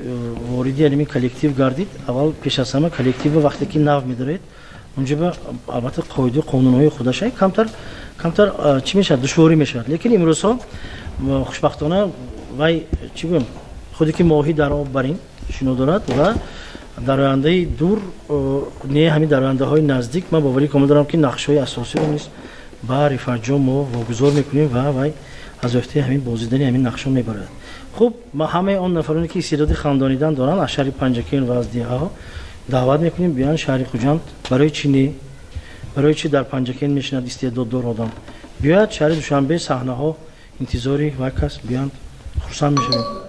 вориди ҳамин коллектив гардид, аввал пеш аз ҳама коллективро вақте ки нав медоред, онҷо албатта қоидаи қонунҳои худаша камтар чӣ мешавад, душворӣ мешавад. Лекин имрӯзҳо хушбахтона вай чӣ гӯям, худе ки моҳӣ дар об барин шино дорад ва дар ояндаи дур, не ҳамин дар ояндаҳои наздик ман боварӣ комил дорам ки нақшҳои асосиро низ ба Рифатҷон мо вогузор мекунем ва вай аз ёфтаи ҳамин бозидани ҳамин нақшҳо мебарад. Хуб, ма ҳамаи он нафароне ки истеъдоди хандонидан доранд аз шаҳри Панҷакент ва аз деҳаҳо даъват мекунем биёянд шаҳри Хуҷанд. Барои чӣ не? Барои чӣ дар Панҷакент мешинад истеъдоддор одам? Биёяд шаҳри Душанбе, саҳнаҳо интизори вай кас, биёянд, хурсанд мешавем.